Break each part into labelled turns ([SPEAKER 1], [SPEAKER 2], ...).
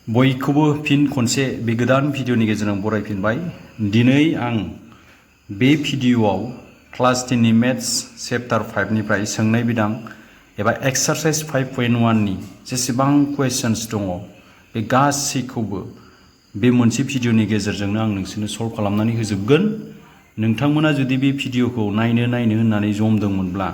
[SPEAKER 1] बयखौबो फिन खनसे बे गोदान भिडिअनि गेजेरजों बरायफिनबाय। दिनै आं बे भिडिअआव क्लास 10 नि मेथ्स चैप्टार 5 निफ्राय सोंनाय बिदां एबा एक्सारसाइज 5.1 नि जेसेबां क्वेश्चन्स दङ बे गासैखौबो बे मोनसे भिडिअनि गेजेरजोंनो आं नोंसोरनो सल्व खालामनानै होजोबगोन। नोंथांमोना जुदि बे भिडिअखौ नायनो होननानै जमदोंमोनब्ला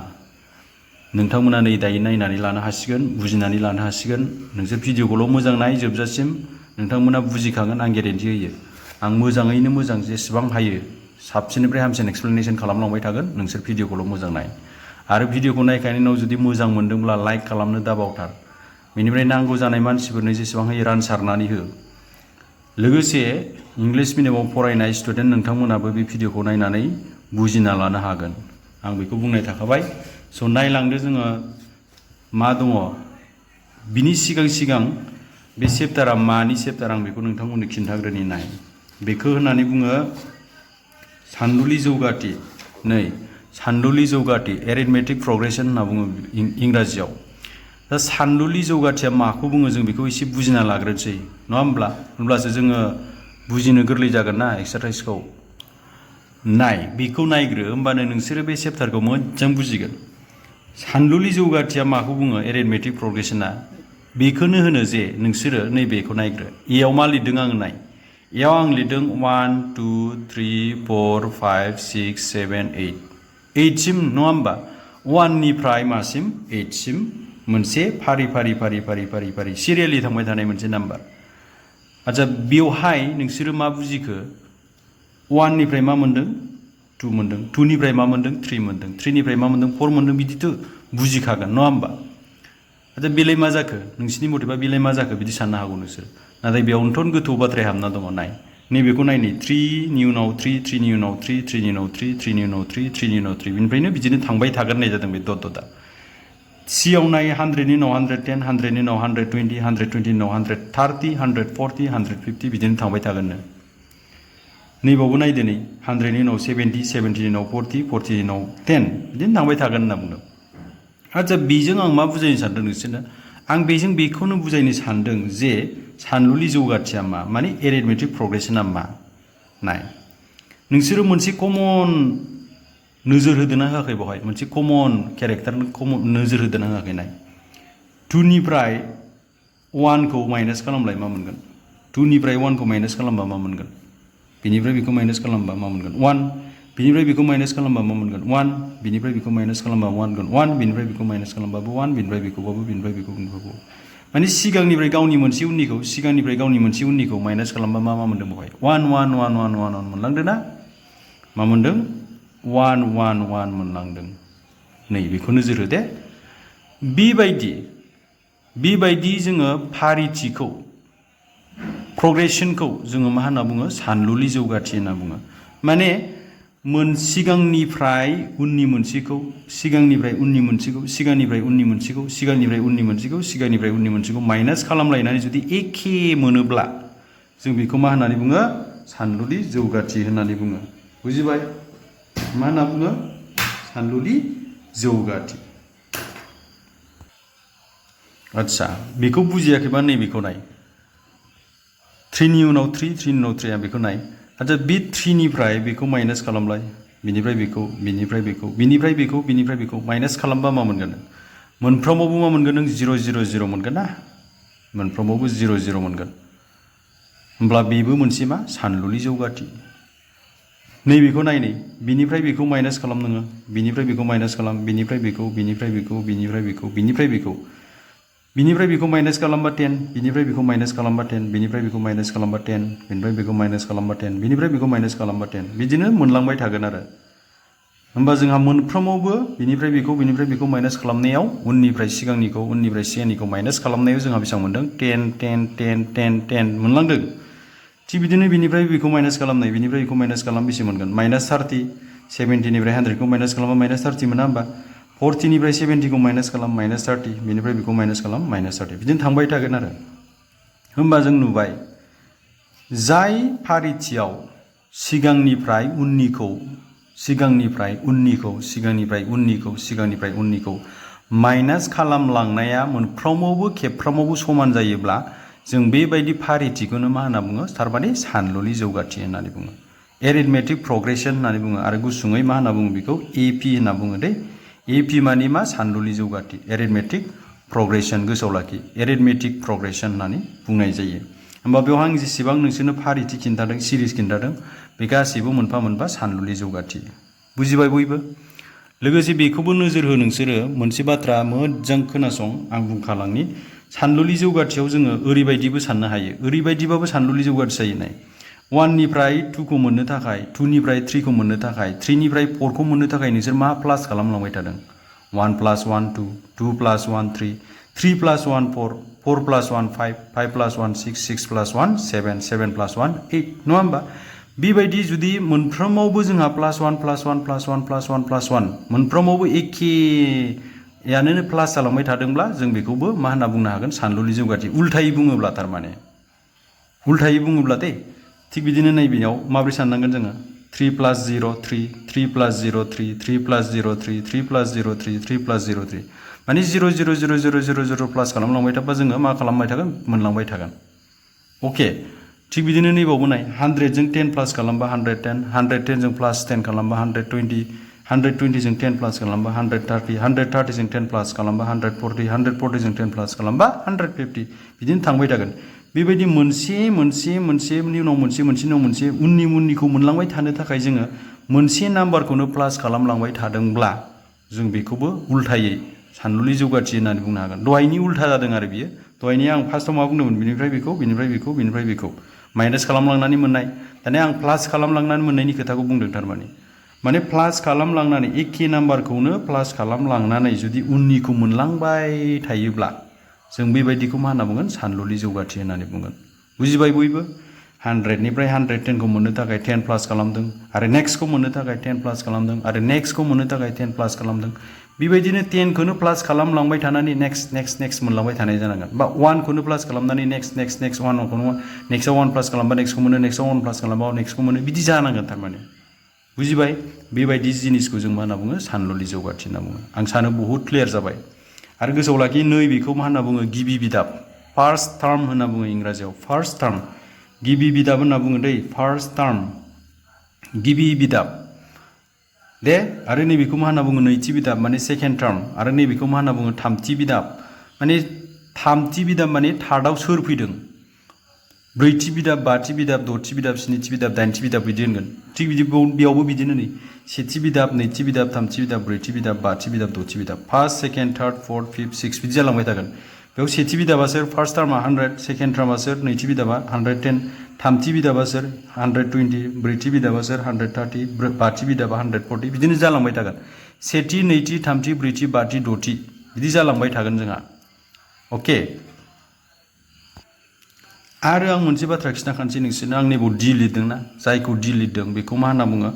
[SPEAKER 1] नोंथांमोना नै दायो नायनानै लानो हासिगोन, बुजिनानै लानो हासिगोन। नोंसोर भिडिअखौल' मोजां नाय, जोबजासिम नोंथांमोना बुजिखागोन, आं गेरेन्टि होयो। आं मोजाङैनो मोजां जेसेबां हायो साबसिननिफ्राय हामसिन एक्सप्लेनेशन खालामलांबाय थागोन। नोंसोर भिडिअखौल' मोजां नाय आरो भिडिअखौ नायखांनायनि उनाव जुदि मोजां मोनदोंब्ला लाइक खालामनो दाबावथार। बेनिफ्राय नांगौ जानाय मानसिफोरनो जेसेबां हायो रानसारनानै हो। लोगोसे इंलिश मिडियामाव फरायनाय स्टुडेन्ट नोंथांमोनाबो बे भिडिअखौ नायनानै बुजिना लानो हागोन। आं बेखौ बुंनाय थाखाबाय। स' नायलांदो जोङो मा दङ। बिनि सिगां बे चेप्टारा मानि चेप्टार आं बेखौ नोंथांमोननो खिन्थाग्रोनि नाय। बेखौ होननानै बुङो सानदुलि जौगाथि। नै सानदुलि जौगाथि एरिथमेटिक प्रग्रेसन होनना बुङो इंराजियाव। दा सानदुलि जौगाथिया माखौ बुङो जों बेखौ एसे बुजिना लाग्रोनोसै, नङा होमब्ला? होमब्लासो जोङो बुजिनो गोरलै जागोन ना एक्सारसाइजखौ। नाय बेखौ नायग्रो, होमबानो नोंसोरो बे चेप्टारखौ मोजां बुजिगोन। सानदुलि जौगाथिया माखौ बुङो एरिथमेटिक प्रग्रेसना बेखौनो होनो जे नोंसोरो नैबेखौ नायग्रो। एआव मा लिरदों आङो नाय। एआव आं लिरदों 1 2 3 4 5 6 7 8 8 सिम, नङा होमबा? 1 निफ्राय मासिम 8 सिम मोनसे फारि सिरियालि थांबाय थानाय मोनसे नाम्बार। आच्छा बेवहाय नोंसोरो मा बुजिखो? 1 निफ्राय मा मोनदों? 2 मोनदों। 2 निफ्राय मा मोनदों? 3 मोनदों। 3 निफ्राय मा मोनदों? 4 मोनदों। बिदिथ' बुजिखागोन, नङा होमबा? आच्छा बेलाय मा जाखो? नोंसिनि मथेबा बेलाय मा जाखो बिदि साननो हागौ नोंसोर। नाथाय बेयावनोथ' गोथौ बाथ्राया हाबना दङ। नाय नैबेखौ नाय। 3 नि उनाव 3 3 नि उनाव 3 3 नि उनाव 3 3 नि उनाव 3 3 नि उनाव 3 बिनिफ्रायनो बिदिनो थांबाय थागोन होननाय जादों बे ददा। सियाव नाय 100 नि उनाव 110 100 नि उनाव 120 120 नि उनाव 130 140 150 बिदिनो थांबाय थागोननो। नैबावबो नायदो नै 100 नि उनाव 70 70 नि उनाव 40 40 नि उनाव 10 बिदिनो थांबाय थागोन होनना बुंदों। आच्छा बेजों आं मा बुजायनो सानदों नोंसोरनो? आं बेजों बेखौनो बुजायनो सानदों जे सानदुलि जौगाथिया मा, माने एरिथमेटिक प्रग्रेसना मा। नाय नोंसोरो मोनसे कमन नोजोर होदोना होआखै? बेवहाय मोनसे कमन केरेक्टार नोजोर होदोना होआखै? नाय 2 निफ्राय 1 खौ माइनास खालामलाय मा मोनगोन? 2 निफ्राय 1 खौ माइनास खालामबा मा मोनगोन? बिनिफ्राय बेखौ माइनास खालामबा मा मोनगोन? 1 बिनिफ्राय बेखौ माइनास खालामबा मा मोनगोन? 1 बिनिफ्राय बेखौ माइनास खालामबा 1 मोनगोन। 1 बिनिफ्राय बेखौ माइनास खालामबाबो 1 बिनिफ्राय बेखौबाबो बिनिफ्राय बेखौ माने सिगांनिफ्राय गावनि मोनसे उननिखौ माइनास खालामबा मा मोनदों? बेवहाय 1 1 1 1 1 1 मोनलांदों ना? मा मोनदों? 1 1 1 मोनलांदों। नै बेखौ नोजोर हो दे। बेबायदि जोङो फारिथिखौ प्रग्रेसनखौ जोङो मा होनना बुङो? सानदुलि जौगाथि होनना बुङो। माने सिगांनिफ्राय उननि मोनसेखौ सिगांनिफ्राय उननि मोनसेखौ माइनास खालामलायनानै जुदि एखे मोनोब्ला जों बेखौ मा होननानै बुङो? सानदुलि जौगाथि होननानै बुङो। बुजिबाय? मा होनना बुङो? सानदुलि जौगाथि। आच्छा बेखौ बुजियाखैबा नैबेखौ नाय। 3 नि उनाव 3 3 नि उनाव 3 आ बेखौ नाय। आच्छा बे 3 निफ्राय बेखौ माइनास खालामलाय, बिनिफ्राय बेखौ माइनास खालामबा मा मोनगोन? मोनफ्रोमावबो मा मोनगोन नों? 0 0 0 मोनगोन ना? मोनफ्रोमावबो 0 0 मोनगोन। होमब्ला बेबो मोनसे मा? सानदुलि जौगाथि। नैबेखौ नाय। नै बिनिफ्राय बेखौ माइनास खालाम नोङो, बिनिफ्राय बेखौ माइनास खालाम, बिनिफ्राय बेखौ माइनास खालामबा 10, बिनिफ्राय बेखौ माइनास खालामबा 10, बिनिफ्राय बेखौ माइनास खालामबा 10, बिनिफ्राय बेखौ माइनास खालामबा 10, बिनिफ्राय बेखौ माइनास खालामबा 10 बिदिनो मोनलांबाय थागोन आरो। होमबा जोंहा मोनफ्रोमावबो बिनिफ्राय बेखौ माइनास खालामनायाव उननिफ्राय सिगांनिखौ माइनास खालामनायाव जोंहा बेसेबां मोनदों? 10 10 10 10 10 मोनलांदों। थिग बिदिनो बिनिफ्राय बेखौ माइनास खालामनाय, बिनिफ्राय बेखौ माइनास खालाम बेसे मोनगोन? माइनास 30। 70 निफ्राय 100 खौ माइनास खालामबा माइनास 30 मोना होमबा? 40 निफ्राय 70 खौ माइनास खालाम माइनास 30, बिनिफ्राय बेखौ माइनास खालाम माइनास 30 बिदिनो थांबाय थागोन आरो। होमबा जों नुबाय जाय फारिथियाव सिगांनिफ्राय उननिखौ माइनास खालामलांनाया मोनफ्रोमावबो खेबफ्रामावबो समान जायोब्ला जों बेबायदि फारिथिखौनो मा होनना बुङो थारमाने सानलुनि जौगाथि होननानै बुङो एरिथमेटिक प्रग्रेसन होननानै बुङो आरो गुसुङै मा होनना बुङो बेखौ एपि होनना बुङो दै एपि मानि मा सानलुनि जौगाथि एरिथमेटिक प्रग्रेसन गोसोआव लाखि एरिथमेटिक प्रग्रेसन होननानै बुंनाय जायो होमबा बेवहाय आं जेसेबां नोंसोरनो फारिथि खिन्थादों सिरिज खिन्थादों बे गासैबो मोनफा मोनफा सानलुनि जौगाथि बुजिबाय बयबो लोगोसे बेखौबो नोजोर हो नोंसोरो मोनसे बाथ्रा मोजां खोनासं आं बुंखालांनि सानलुनि जौगाथियाव जोङो ओरैबायदिबो साननो हायो ओरैबायदिबाबो सानलुनि जौगाथि जायो नाय 1 निफ्राय 2 खौ मोननो थाखाय 2 निफ्राय 3 खौ मोननो थाखाय 3 निफ्राय 4 खौ मोननो थाखाय नोंसोर मा प्लास खालामलांबाय थादों 1 + 1 2 2 + 1 3 3 + 1 4 4 + 1 5 5 + 1 6 6 + 1 7 7 + 1 8 नङा होमबा बेबायदि जुदि मोनफ्रोमावबो जोंहा +1 +1 +1 +1 +1 मोनफ्रोमावबो एखेयानो प्लास जालांबाय थादोंब्ला जों बेखौबो मा होनना बुंनो हागोन सानलुनि जौगाथि उल्थायै बुङोब्ला थारमाने उल्थायै बुङोब्ला दे थिग बिदिनो नैबेयाव माबोरै साननांगोन जोङो 3 + 0 3 3 + 0 3 3 + 0 3 3 + 0 3 3 + 0 3 माने 0 0 0 0 0 0 प्लास खालामलांबाय थाबा जोङो मा खालामबाय थागोन मोनलांबाय थागोन अके थिग बिदिनो नैबावबो नाय 100 जों 10 प्लास खालामबा 110 110 जों प्लास 10 खालामबा 120 120 जों 10 प्लास खालामबा 130 130 जों 10 प्लास खालामबा 140 140 जों 10 प्लास खालामबा 150 बिदिनो थांबाय थागोन बेबायदि मोनसेनि उनाव मोनसेनि उनाव मोनसे उननिखौ मोनलांबाय थानो थाखाय जोङो मोनसे नाम्बारखौनो प्लास खालामलांबाय थादोंब्ला जों बेखौबो उल्थायै सानलुनि जौगाथि होननानै बुंनो हागोन दहायनि उल्था जादों आरो बियो दहायनि आं फार्स्टआव मा बुंदोंमोन बिनिफ्राय बेखौ माइनास खालामलांनानै मोननाय दानिया आं प्लास खालामलांनानै मोननायनि खोथाखौ बुंदों थारमाने माने प्लास खालामलांनानै एखे नाम्बारखौनो प्लास खालामलांनानै जुदि उननिखौ मोनलांबाय थायोब्ला जों बेबायदिखौ मा होनना बुंगोन सानलुनि जौगाथि होननानै बुंगोन बुजिबाय बयबो 100 निफ्राय 110 खौ मोननो थाखाय 10 प्लास खालामदों आरो नेक्स्टखौ मोननो थाखाय 10 प्लास खालामदों आरो नेक्स्टखौ मोननो थाखाय 10 प्लास खालामदों बेबायदिनो 10 खौनो प्लास खालामलांबाय थानानै नेक्स्ट मोनलांबाय थानाय जानांगोन बा 1 खौनो प्लास खालामनानै नेक्स्ट 1 खौनो नेक्स्टआव 1 प्लास खालामबा नेक्स्टखौ मोनो नेक्स्टआव 1 प्लास खालामबा नेक्स्टखौ मोनो बिदि जानांगोन थारमाने बुजिबाय बेबायदि जिनिसखौ जों मा होनना बुङो सानलुनि जौगाथि होनना बुङो आं सानो बहुद क्लियार जाबाय आरो गोसोआव लाखि नैबेखौ मा होनना बुङो गिबि बिदाब फार्स्ट टार्म होनना बुङो इंराजियाव फार्स्ट टार्म गिबि बिदाब होनना बुङो दै फार्स्ट टार्म गिबि बिदाब दे आरो नैबेखौ मा होनना बुङो नैथि बिदाब माने सेकेन्ड टार्म आरो नैबेखौ मा होनना बुङो थामथि बिदाब माने थामथि बिदाब माने थार्डआव सोर फैदों ब्रैथि बिदाब बाथि बिदाब द'थि बिदाब स्निथि बिदाब दाइनथि बिदाब बिदि होनगोन थिग बिदि बेयावबो बिदिनो नै सेथि बिदाब नैथि बिदाब थामथि बिदाब ब्रैथि बिदाब बाथि बिदाब द'थि बिदाब first second third fourth fifth six बिदि जालांबाय थागोन बेयाव सेथि बिदाबा सोर फार्स्ट टार्मा 100 सेकेन्ड टार्मा सोर नैथि बिदाबा 110 थामथि बिदाबा सोर 120 ब्रैथि बिदाबा सोर 130 बाथि बिदाबा 140 बिदिनो जालांबाय थागोन सेथि नैथि थामथि ब्रैथि बाथि द'थि बिदि जालांबाय थागोन जोंहा अके आरो आं मोनसे बाथ्रा खिन्थाखानोसै नोंसोरनो आं नैबाव डि लिरदोंना जायखौ डि लिरदों बेखौ मा होनना बुङो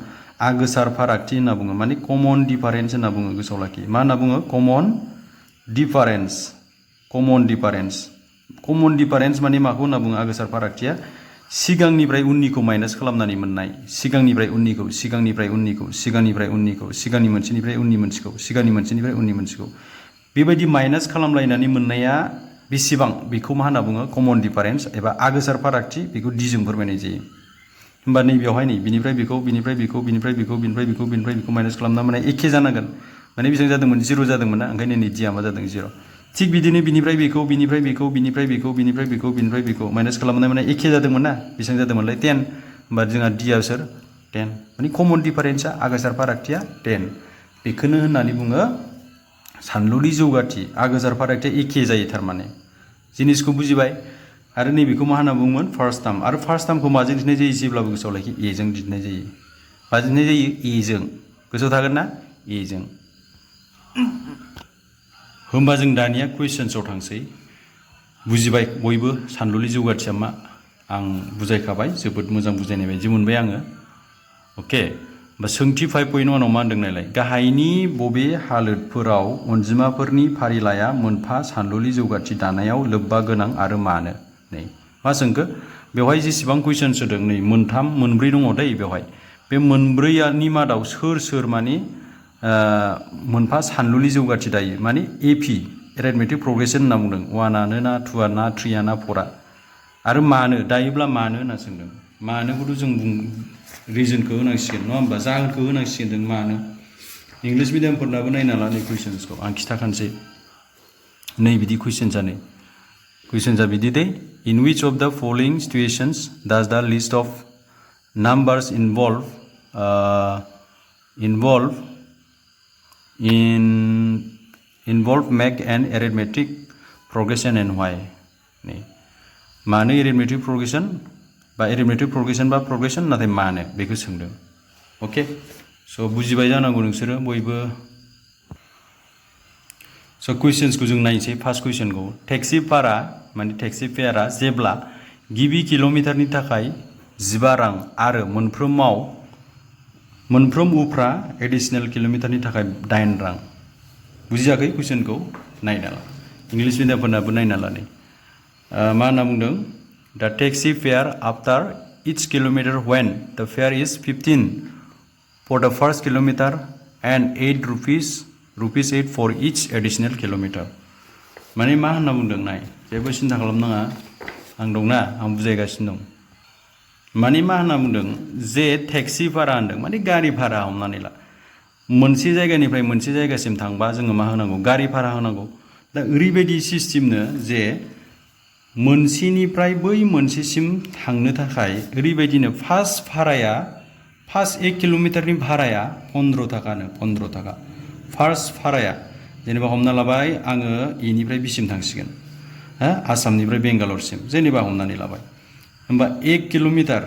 [SPEAKER 1] आगोसार फारागथि होनना बुङो माने कमन डिफारेन्स होनना बुङो गोसोआव लाखि मा होनना बुङो कमन डिफारेन्स माने माखौ होनना बुङो आगोसार फारागथिया सिगांनिफ्राय उननिखौ माइनास खालामनानै मोननाय सिगांनिफ्राय उननिखौ सिगांनि मोनसेनिफ्राय उननि मोनसेखौ सिगांनि मोनसेनिफ्राय उननि मोनसेखौ बेबायदि माइनास खालामलायनानै मोननाया बेसेबां बेखौ मा होनना बुङो कमन डिफारेन्स एबा आगोसार फारागथि बेखौ डिजों फोरमायनाय जायो होमबा नैबेयावहाय नै बिनिफ्राय बेखौ माइनास खालामना माने एखे जानांगोन माने बेसेबां जादोंमोन 0 जादोंमोन ना ओंखायनो नै डिया मा जादों 0 थिग बिदिनो बिनिफ्राय बेखौ माइनास खालामनाय माने एखे जादोंमोन ना बेसेबां जादोंमोनलाय 10 होमबा जोंहा डिया सोर 10 माने कमन डिफारेन्सआ आगोसार फारागथिया 10 बेखौनो होननानै बुङो सानलुनि जौगाथि आगोसार फारागथिया एखे जायो थारमाने जिनिसखौ बुजिबाय आरो नैबेखौ मा होनना बुङोमोन फार्स्ट टार्म आरो फार्स्ट टार्मखौ माजों दिन्थिनाय जायो जेब्लाबो गोसोआव लाखि एजों दिन्थिनाय जायो माजों दिन्थिनाय जायो एजों गोसोआव थागोन ना एजों होमबा जों दानिया कुइसन्सआव थांसै बुजिबाय बयबो सानलुनि जौगाथिया मा आं बुजायखाबाय जोबोद मोजां बुजायनाय बायदि मोनबाय आङो अके होमबा सोंथि 5.1 आव मा होनदों नायलाय गाहायनि बबे हालोदफोराव अनजिमाफोरनि फारिलाइया मोनफा सानलुनि जौगाथि दानायाव लोब्बा गोनां आरो मानो नै मा सोंखो बेवहाय जेसेबां कुइसन्स होदों नै मोनब्रै दङ दै बेवहाय बे मोनब्रैनि मादाव सोर माने मोनफा सानलुनि जौगाथि दायो माने एपि एरिथमेटिक प्रग्रेसन होनना बुंदों 1 आनो ना 2 ना 3 ना 4 आरो मानो दायोब्ला मानो होनना सोंदों मानोखौथ' जों रिजनखौ होनांसिगोन नङा होमबा जाहोनखौ होनांसिगोन जों मानो इंलिश मिडियामफोरनाबो नायना ला नै कुइसन्सखौ आं खिथाखानोसै नै बिदि कुइसन्सा बिदि दे इन which of the following situations does the list of numbers involve make an arithmetic progression and why नै मानो arithmetic progression बा arithmetic progression बा progression नाथाय मानो बेखौ सोंदों ओके स' बुजिबाय जानांगौ नोंसोरो बयबो स' कुइसन्सखौ जों नायनोसै फार्स्ट कुइसनखौ टेक्सि भारा माने टेक्सि फेयारा जेब्ला गिबि किल'मिटारनि थाखाय 15 रां आरो मोनफ्रोम उफ्रा एडिशनेल किल'मिटारनि थाखाय 8 रां बुजियाखै कुइसनखौ नायना ला इंलिश मिडियामफोरनाबो नायना ला नै मा होनना बुंदों द taxi फेयार after etch kilometre when द फेयार इज 15 for the first kilometer and 8 rupees 8 for each additional kilometer माने मा होनना बुंदों नाय जेबो सिन्था खालामनाङा आं दंना आं बुजायगासिनो दं माने मा होनना बुंदों जे टेक्सि भारा होनदों माने गारि भारा हमनानै ला मोनसे जायगानिफ्राय मोनसे जायगासिम थांबा जोङो मा होनांगौ गारि भारा होनांगौ दा ओरैबायदि सिस्टेमनो जे मोनसेनिफ्राय बै मोनसेसिम थांनो थाखाय ओरैबायदिनो फार्स्ट 1 किल'मिटारनि भाराया 15 थाखा फार्स्ट भाराया जेनेबा हमना लाबाय आङो इनिफ्राय बिसिम थांसिगोन हा आसामनिफ्राय बेंगालरसिम जेनेबा हमनानै लाबाय होमबा 1 kilometre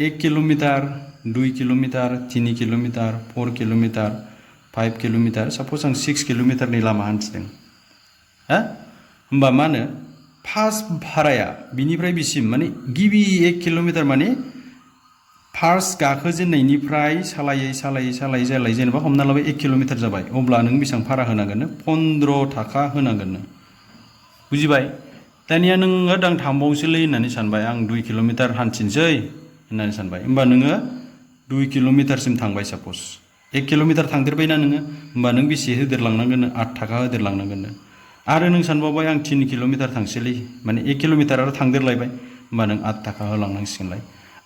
[SPEAKER 1] 2 kilometre 3 kilometre 4 kilometre 5 kilometre साप'ज आं 6 किल'मिटारनि लामा हान्थिदों हा होमबा मा होनो फार्स्ट भाराया बिनिफ्राय बिसिम माने गिबि 1 किल'मिटार माने फार्स्ट गाखोजेननायनिफ्राय सालायै जेनेबा हमना लाबाय 1 किल'मिटार जाबाय अब्ला नों बेसेबां भारा होनांगोन 15 थाखा होनांगोन बुजिबाय दानिया नोङो दां थांबावसैलै होननानै सानबाय आं 2 किल'मिटार हान्थिनोसै होननानै सानबाय होमबा नोङो 2 किल'मिटारसिम थांबाय साप'ज 1 किल'मिटार थांदेरबायना नोङो होमबा नों बेसे होदेरलांनांगोन 8 थाखा होदेरलांनांगोन आरो नों सानबावबाय आं 3 किल'मिटार थांसैलै माने 1 किल'मिटार आरो थांदेरलायबाय होमबा नों 8 थाखा होलांनांसिगोनलाय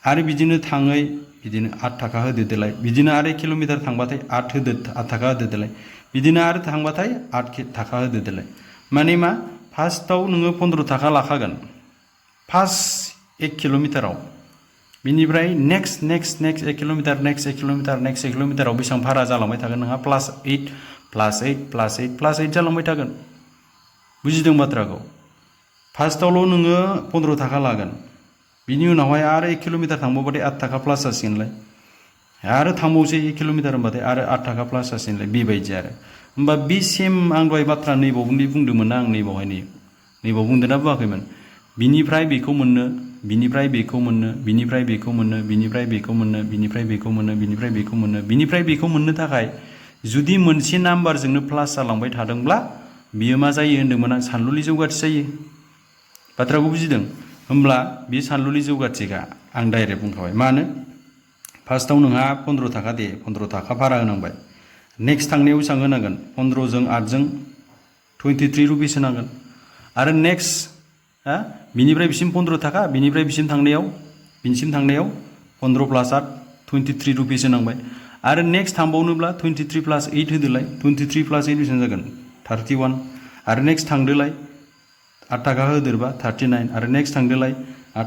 [SPEAKER 1] आरो बिदिनो थाङै बिदिनो 8 थाखा होदेरदोलाय बिदिनो आरो 1 किल'मिटार थांबाथाय 8 थाखा होदेरदोलाय बिदिनो आरो थांबाथाय 8 थाखा होदेरदोलाय माने मा फार्स्टआव नोङो 15 थाखा लाखागोन फार्स्ट 1 किल'मिटाराव बिनिफ्राय नेक्स्ट 1 किल'मिटार नेक्स्ट 1 किल'मिटाराव बेसेबां भारा जालांबाय थागोन नोंहा +8 जालांबाय थागोन बुजिदों बाथ्राखौ फार्स्टआवल' नोङो 15 थाखा लागोन बिनि उनावहाय आरो 1 किल'मिटार थांबावबाथाय 8 थाखा प्लास जासिगोनलाय आरो थांबावसै 1 किल'मिटार होनबाथाय आरो 8 थाखा प्लास जासिगोनलाय बेबायदि आरो होमबा बे सेम आं दहाय बाथ्रा नैबावनि बुंदोंमोन ना आं नैबाव बुंदोंना बुङाखैमोन बिनिफ्राय बेखौ मोननो बिनिफ्राय बेखौ मोननो बिनिफ्राय बेखौ मोननो बिनिफ्राय बेखौ मोननो बिनिफ्राय बेखौ मोननो बिनिफ्राय बेखौ मोननो बिनिफ्राय बेखौ मोननो थाखाय जुदि मोनसे नाम्बारजोंनो प्लास जालांबाय थादोंब्ला बियो मा जायो होन्दोंमोन आं सानलुलि जौगाथि जायो बाथ्राखौ बुजिदों होमब्ला बे सानलुलि जौगाथिगा आं डाइरेक्ट बुंखाबाय मानो फार्स्टआव नोंहा 15 थाखा 15 थाखा भारा होनांबाय नेक्स्ट थांनायाव बेसेबां होनांगोन 15 जों 8 जों 23 रुपिस होनांगोन आरो नेक्स्ट बिनिफ्राय बिसिम 15 थाखा बिनिफ्राय बिसिम थांनायाव 15 प्लास 8 23 रुपिस होनांबाय आरो नेक्स्ट थांबावनोब्ला 23 प्लास 8 होदोलाय 23 प्लास 8 बेसेबां जागोन 31 आरो नेक्स्ट थांदोलाय 8 थाखा होदेरबा 39 आरो नेक्स्ट थांदोलाय 8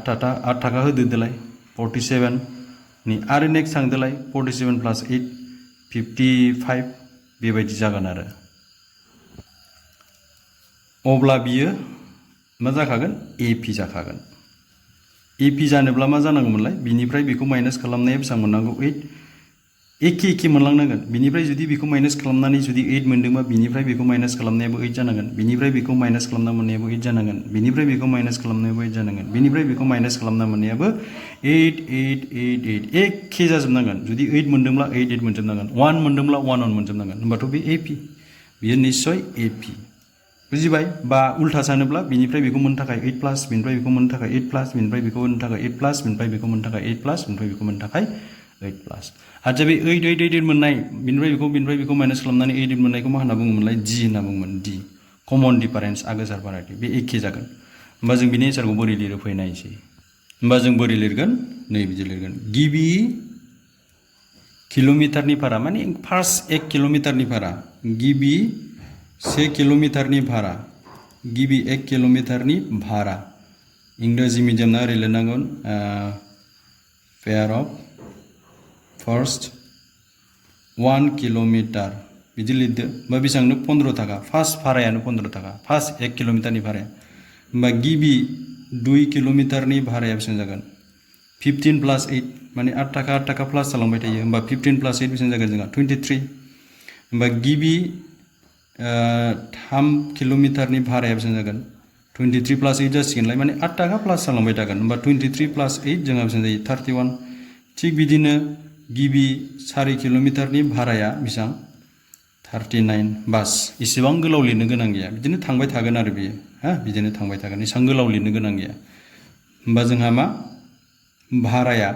[SPEAKER 1] थाखा होदेरदोलाय 47 नि आरो नेक्स्ट थांदोलाय 47 प्लास 8 55 बेबायदि जागोन आरो अब्ला बियो मा जाखागोन एपि जाखागोन एपि जानोब्ला मा जानांगौमोनलाय बिनिफ्राय बेखौ माइनास खालामनाया बेसेबां मोननांगौ 8 एखे मोनलांनांगोन बिनिफ्राय जुदि बेखौ माइनास खालामनानै जुदि 8 मोनदोंबा बिनिफ्राय बेखौ माइनास खालामनायाबो 8 जानांगोन बिनिफ्राय बेखौ माइनास खालामना मोननायाबो 8 जानांगोन बिनिफ्राय बेखौ माइनास खालामनायाबो 8 जानांगोन बिनिफ्राय बेखौ माइनास खालामना मोननायाबो 8 एखे जाजोबनांगोन जुदि 8 मोनदोंब्ला 8 मोनजोबनांगोन 1 मोनदोंब्ला 1 मोनजोबनांगोन होमबाथ' बे एपि बियो निस्सय एपि बुजिबाय बा उल्था सानोब्ला बिनिफ्राय बेखौ मोननो थाखाय 8 प्लास बिनिफ्राय बेखौ मोननो थाखाय 8 प्लास बिनिफ्राय बेखौ मोननो थाखाय 8 प्लास बिनिफ्राय बेखौ मोननो थाखाय 8 प्लास बिनिफ्राय बेखौ मोननो थाखाय 8 प्लास आच्छा बे 8 मोननाय बिनिफ्राय बेखौ माइनास खालामनानै 8 मोननायखौ मा होनना बुङोमोनलाय डि होनना बुङोमोन डि कमन डिफारेन्स आगोसार भारायटि बे एखे जागोन होमबा जों बिनि एन्सारखौ बोरै लिरो फै नायनोसै होमबा जों बोरै लिरगोन नै बिदि लिरगोन गिबि किल'मिटारनि भारा माने फार्स्ट 1 किल'मिटारनि भारा गिबि 1 किल'मिटारनि भारा गिबि 1 किल'मिटारनि भारा इंराजि मिडियाम ना ओरै लिरनांगोन फेयार अफ फार्स्ट 1 किल'मिटार बिदि लिरदो होमबा बेसेबांनो 15 थाखा फार्स्ट भारायानो 15 थाखा फार्स्ट 1 किल'मिटारनि भाराया होमबा गिबि 2 किल'मिटारनि भाराया बेसेबां जागोन 15 प्लस 8 माने 8 थाखा प्लास जालांबाय थायो होमबा 15 प्लस 8 बेसेबां जागोन जोंहा 23 होमबा गिबि 3 किल'मिटारनि भाराया बेसेबां जागोन 23 प्लस 8 जासिगोनलाय माने 8 थाखा प्लास जालांबाय थागोन होमबा 23 प्लस 8 जोंहा बेसेबां जायो 31 थिग बिदिनो गिबि 4 किल'मिटारनि भाराया बेसेबां 39 बास इसेबां गोलाव लिरनो गोनां गैया बिदिनो थांबाय थागोन आरो बियो हा बिदिनो थांबाय थागोन इसेबां गोलाव लिरनो गोनां गैया होमबा जोंहा मा भाराया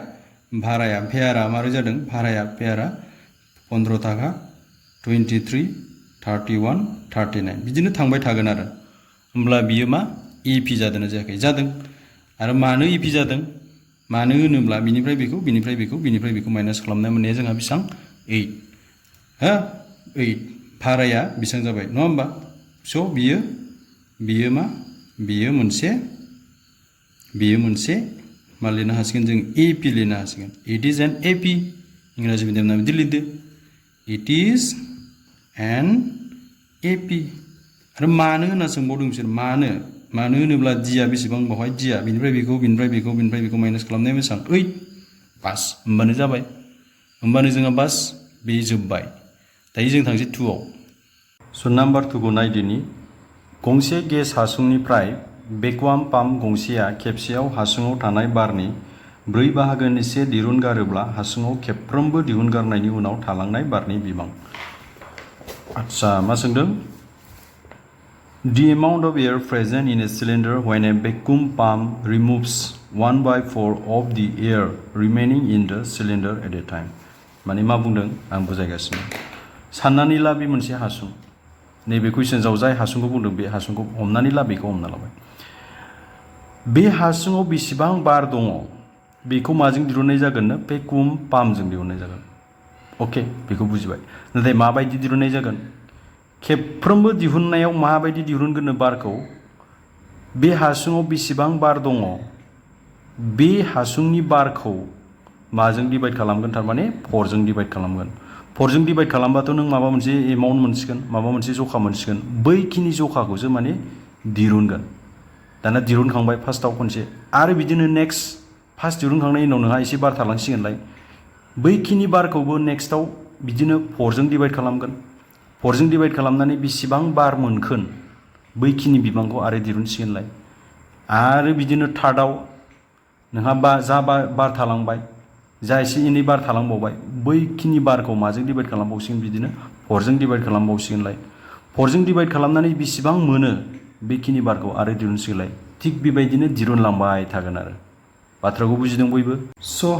[SPEAKER 1] फेयारा मारै जादों फेयारा 15 थाखा 23 31 39 बिदिनो थांबाय थागोन आरो होमब्ला बियो मा एपि जादोंना जायाखै जादों आरो मानो एपि जादों मानो होनोब्ला बिनिफ्राय बेखौ माइनास खालामना मोननाया जोंहा बेसेबां 8 हा 8 भाराया बेसेबां जाबाय नङा होमबा स' बियो मा बियो मोनसे मा लिरनो हासिगोन जों एपि लिरनो हासिगोन इट इज एन एपि इंराजि मिडियाम ना बिदि लिरदो इट इज एन एपि आरो मानो होनना सोंबावदों बिसोर मानो होनोब्ला दिया बेसेबां बावहाय दिया बिनिफ्राय बेखौ माइनास खालामनाया बेसेबां 8 बास होमबानो जाबाय होमबानो जोंहा बास बे जोब्बाय दायो जों थांसै 2 आव स' नाम्बार 2 खौ नायदिनि गंसे गेस हासुंनिफ्राय भेकुवाम पाम्प गंसेया खेबसेयाव हासुङाव थानाय बारनि 4 बाहागोनि 1 दिहुनगारोब्ला हासुङाव खेबफ्रोमबो दिहुनगारनायनि उनाव थालांनाय बारनि बिबां आच्छा मा सोंदों The amount of air present in a cylinder when a vacuum pump removes 1/4 of the air remaining in the cylinder at a time. माने मा बुंदों आं बुजायगासिनो साननानै ला बे मोनसे हासुं नैबे कुइसनआव जाय हासुंखौ बुंदों बे हासुंखौ हमनानै ला बेखौ हमना लाबाय बे हासुङाव बेसेबां बार दङ बेखौ माजों दिहुननाय जागोननो भेकुम पाम्पजों दिहुननाय जागोन अके बेखौ बुजिबाय नाथाय माबायदि दिहुननाय जागोन खेबफ्रोमबो दिहुननायाव माबायदि दिहुनगोननो बारखौ बे हासुङाव बेसेबां बार दङ बे हासुंनि बारखौ माजों डिभाइड खालामगोन थारमाने 4 जों डिभाइड खालामगोन 4 जों डिभाइड खालामबाथ' नों माबा मोनसे एमाउन्ट मोनसिगोन माबा मोनसे जखा मोनसिगोन बैखिनि जखाखौसो माने दिरुनगोन दाना दिरुनखांबाय फार्स्टआव खनसे आरो बिदिनो नेक्स्ट फार्स्ट दिरुनखांनायनि उनाव नोंहा एसे बार थालांसिगोनलाय बैखिनि बारखौबो नेक्स्टआव बिदिनो 4 जों डिभाइड खालामगोन 4 जों डिभाइड खालामनानै बेसेबां बार मोनखोन बैखिनि बिबांखौ आरो दिरुनसिगोनलाय आरो बिदिनो थार्डआव नोंहा बार थालांबाय जा एसे एनै बार थालांबावबाय बैखिनि बारखौ माजों डिभाइड खालामबावसिगोन बिदिनो 4 जों डिभाइड खालामबावसिगोनलाय 4 जों डिभाइड खालामनानै बेसेबां मोनो बेखिनि बारखौ आरो दिरुनसिगोनलाय थिग बेबायदिनो दिरुनलांबाय थागोन आरो बाथ्राखौ बुजिदों बयबो स'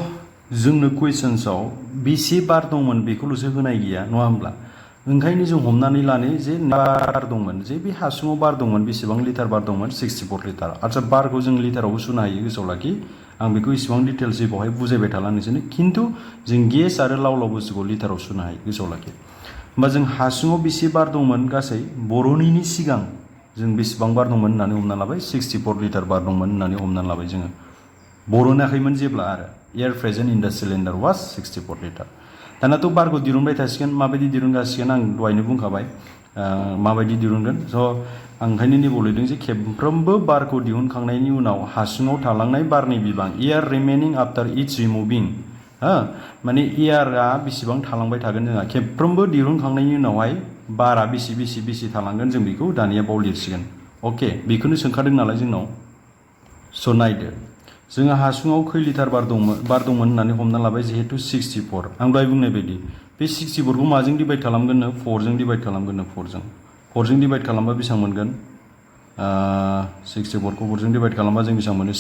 [SPEAKER 1] जोंनो कुइसन्सआव बेसे बार दंमोन बेखौल'सो होनाय गैया नङा होमब्ला ओंखायनो जों हमनानै लानो जे बार दंमोन जे बे हासुङाव बार दंमोन बेसेबां लिटार बार दंमोन 64 लिटार आच्छा बारखौ जों लिटारावबो सुनो हायो गोसोआव लाखि आं बेखौ इसेबां डिटेल्सै बावहाय बुजायबाय थाला नोंसोरनो खिन्थु जों गेस आरो लाव बुस्थुखौ लिटाराव सुनो हायो गोसोआव लाखि होमबा जों हासुङाव बेसे बार दंमोन गासै बर'निनि सिगां जों बेसेबां बार दंमोन होननानै हमना लाबाय 64 लिटार बार दंमोन होननानै हमना लाबाय जोङो बर'नाखैमोन जेब्ला आरो air present in the cylinder was 64 litre दानाथ' बारखौ दिरुनबाय थासिगोन माबायदि दिरुनगासिगोन आं दहायनो बुंखाबाय माबायदि दिरुनगोन स' आं ओंखायनो नैबाव लिरदों जे खेबफ्रोमबो बारखौ दिहुनखांनायनि उनाव हासुङाव थालांनाय बारनि बिबां एयार रिमेनिं आफ्टार इच रिमुभिं माने एयारा बेसेबां थालांबाय थागोन जोंहा खेबफ्रोमबो दिहुनखांनायनि उनावहाय बारा बेसे थालांगोन जों बेखौ दानिया बाव लिरसिगोन अके बेखौनो सोंखादों नालाय जोंनाव स' नायदो जोंहा हासुङाव खै लिटार बार दंमोन होननानै हमना लाबाय जिहेतु 64 आं दहाय बुंनाय बायदि बे 64 खौ माजों डिभाइड खालामगोननो 4 जों डिभाइड खालामगोननो 4 जों डिभाइड खालामबा बेसेबां मोनगोन 64 खौ 4 जों डिभाइड खालामबा जों बेसेबां मोनो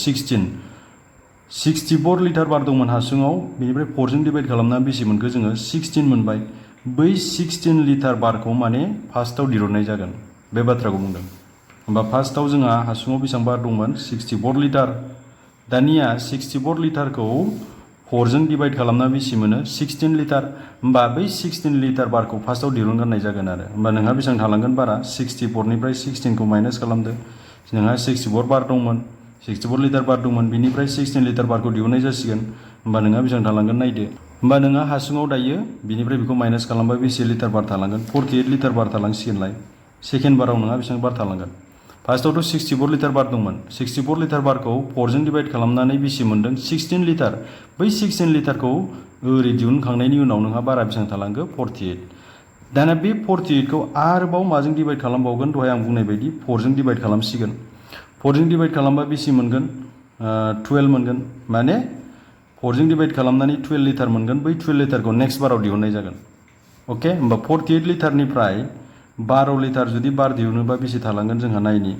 [SPEAKER 1] 64 लिटार बार दंमोन हासुङाव बेनिफ्राय 4 जों डिभाइड खालामना बेसे मोनखो जोङो 16 मोनबाय बै 16 लिटार बारखौ माने फार्स्टआव दिरुननाय जागोन बे बाथ्राखौ बुंदों होमबा फार्स्टआव जोंहा हासुङाव बेसेबां बार दंमोन 64 लिटार दानिया 64 लिटारखौ 4 जों डिवाइड खालामना बेसे मोनो 16 लिटार होमबा बै 16 लिटार बारखौ फार्स्टआव दिहुनग्रोनाय जागोन आरो होमबा नोंहा बेसेबां थालांगोन बारा 64 निफ्राय 16 खौ माइनास खालामदो नोंहा 64 बार दंमोन 64 लिटार बार दंमोन बिनिफ्राय 16 लिटार बारखौ दिहुननाय जासिगोन होमबा नोंहा बेसेबां थालांगोन नायदो होमबा नोंहा हासुङाव दायो बिनिफ्राय बेखौ माइनास खालामबा बेसे लिटार बार थालांगोन 48 लिटार बार थालांसिगोनलाय सेकेन्ड बाराव नोंहा बेसेबां बार थालांगोन फार्स्टआवथ' 64 लिटार बार दंमोन 64 लिटार बारखौ 4 जों डिवाइड खालामनानै बेसे मोनदों 16 लिटार बै 16 लिटारखौ ओरै दिहुनखांनायनि उनाव नोंहा बारा बेसेबां थालांगो 48 दाना बे 48 खौ आरोबाव माजों डिवाइड खालामबावगोन दहाय आं बुंनाय बायदि 4 जों डिवाइड खालामसिगोन 4 जों डिवाइड खालामबा बेसे मोनगोन 12 मोनगोन माने 4 जों डिवाइड खालामनानै 12 लिटार मोनगोन बै 12 लिटारखौ नेक्स्ट बाराव दिहुननाय जागोन ओके होमबा 48 लिटारनिफ्राय 12 लिटार जुदि बार दिहुनोबा बेसे थालांगोन जोंहा नायनि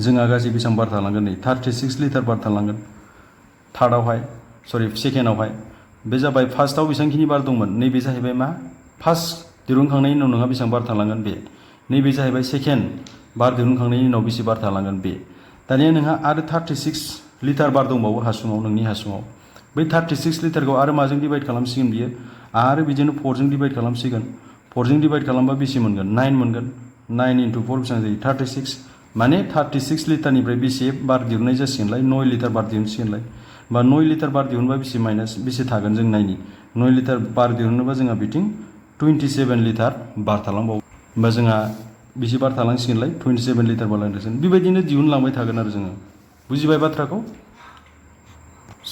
[SPEAKER 1] जोंहा गासै बेसेबां बार थालांगोन नै 36 लिटार बार थालांगोन थार्डआवहाय सरि सेकेन्डआवहाय बे जाबाय फार्स्टआव बेसेबांखिनि बार दंमोन नैबे जाहैबाय मा फार्स्ट दिहुनखांनायनि उनाव नोंहा बेसेबां बार थालांगोन बे नैबे जाहैबाय सेकेन्ड बार दिहुनखांनायनि उनाव बेसे बार थालांगोन बे दानिया नोंहा आरो 36 लिटार बार दंबावो हासुङाव नोंनि हासुङाव बै 36 लिटारखौ आरो माजों डिवाइड खालामसिगोन बियो आरो बिदिनो 4 जों डिवाइड खालामसिगोन 4 जों डिवाइड खालामबा बेसे मोनगोन 9 मोनगोन 9 into 4 बेसेबां जायो 36 माने 36 लिटारनिफ्राय बेसे बार दिहुननाय जासिगोनलाय 9 लिटार बार दिहुनसिगोनलाय बा 9 लिटार बार दिहुनबा बेसे माइनास बेसे थागोन जों नायनि 9 लिटार बार दिहुनोबा जोंहा बिथिं 27 लिटार बार थालांबावो होमबा जोंहा बेसे बार थालांसिगोनलाय 27 लिटार बार लांसिगोन बेबायदिनो दिहुनलांबाय थागोन आरो जोङो बुजिबाय बाथ्राखौ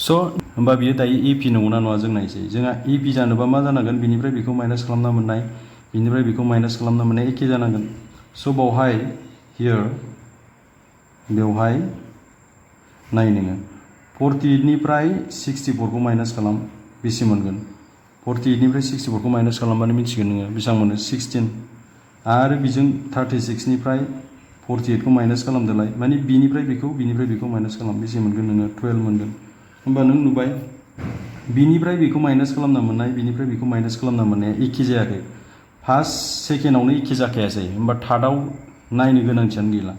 [SPEAKER 1] स' होमबा बियो दायो एपि नंगौना नङा जों नायसै जोंहा एपि जानोबा मा जानांगोन बिनिफ्राय बेखौ माइनास खालामना मोननाय बिनिफ्राय बेखौ माइनास खालामना मोननाय एखे जानांगोन स' बावहाय हियर बेवहाय नाय नोङो 48 निफ्राय 64 खौ माइनास खालाम बेसे मोनगोन 48 निफ्राय 64 खौ माइनास खालामबानो मिथिगोन नोङो बेसेबां मोनो 16 आरो बेजों 36 निफ्राय 48 खौ माइनास खालामदोलाय माने बिनिफ्राय बेखौ माइनास खालाम बेसे मोनगोन नोङो 12 मोनगोन होमबा नों नुबाय बिनिफ्राय बेखौ माइनास खालामना मोननाय बिनिफ्राय बेखौ माइनास खालामना मोननाया एखे जायाखै फार्स्ट सेकेन्डआवनो एखे जाखायासै होमबा थार्डआव नायनो गोनांथियानो गैला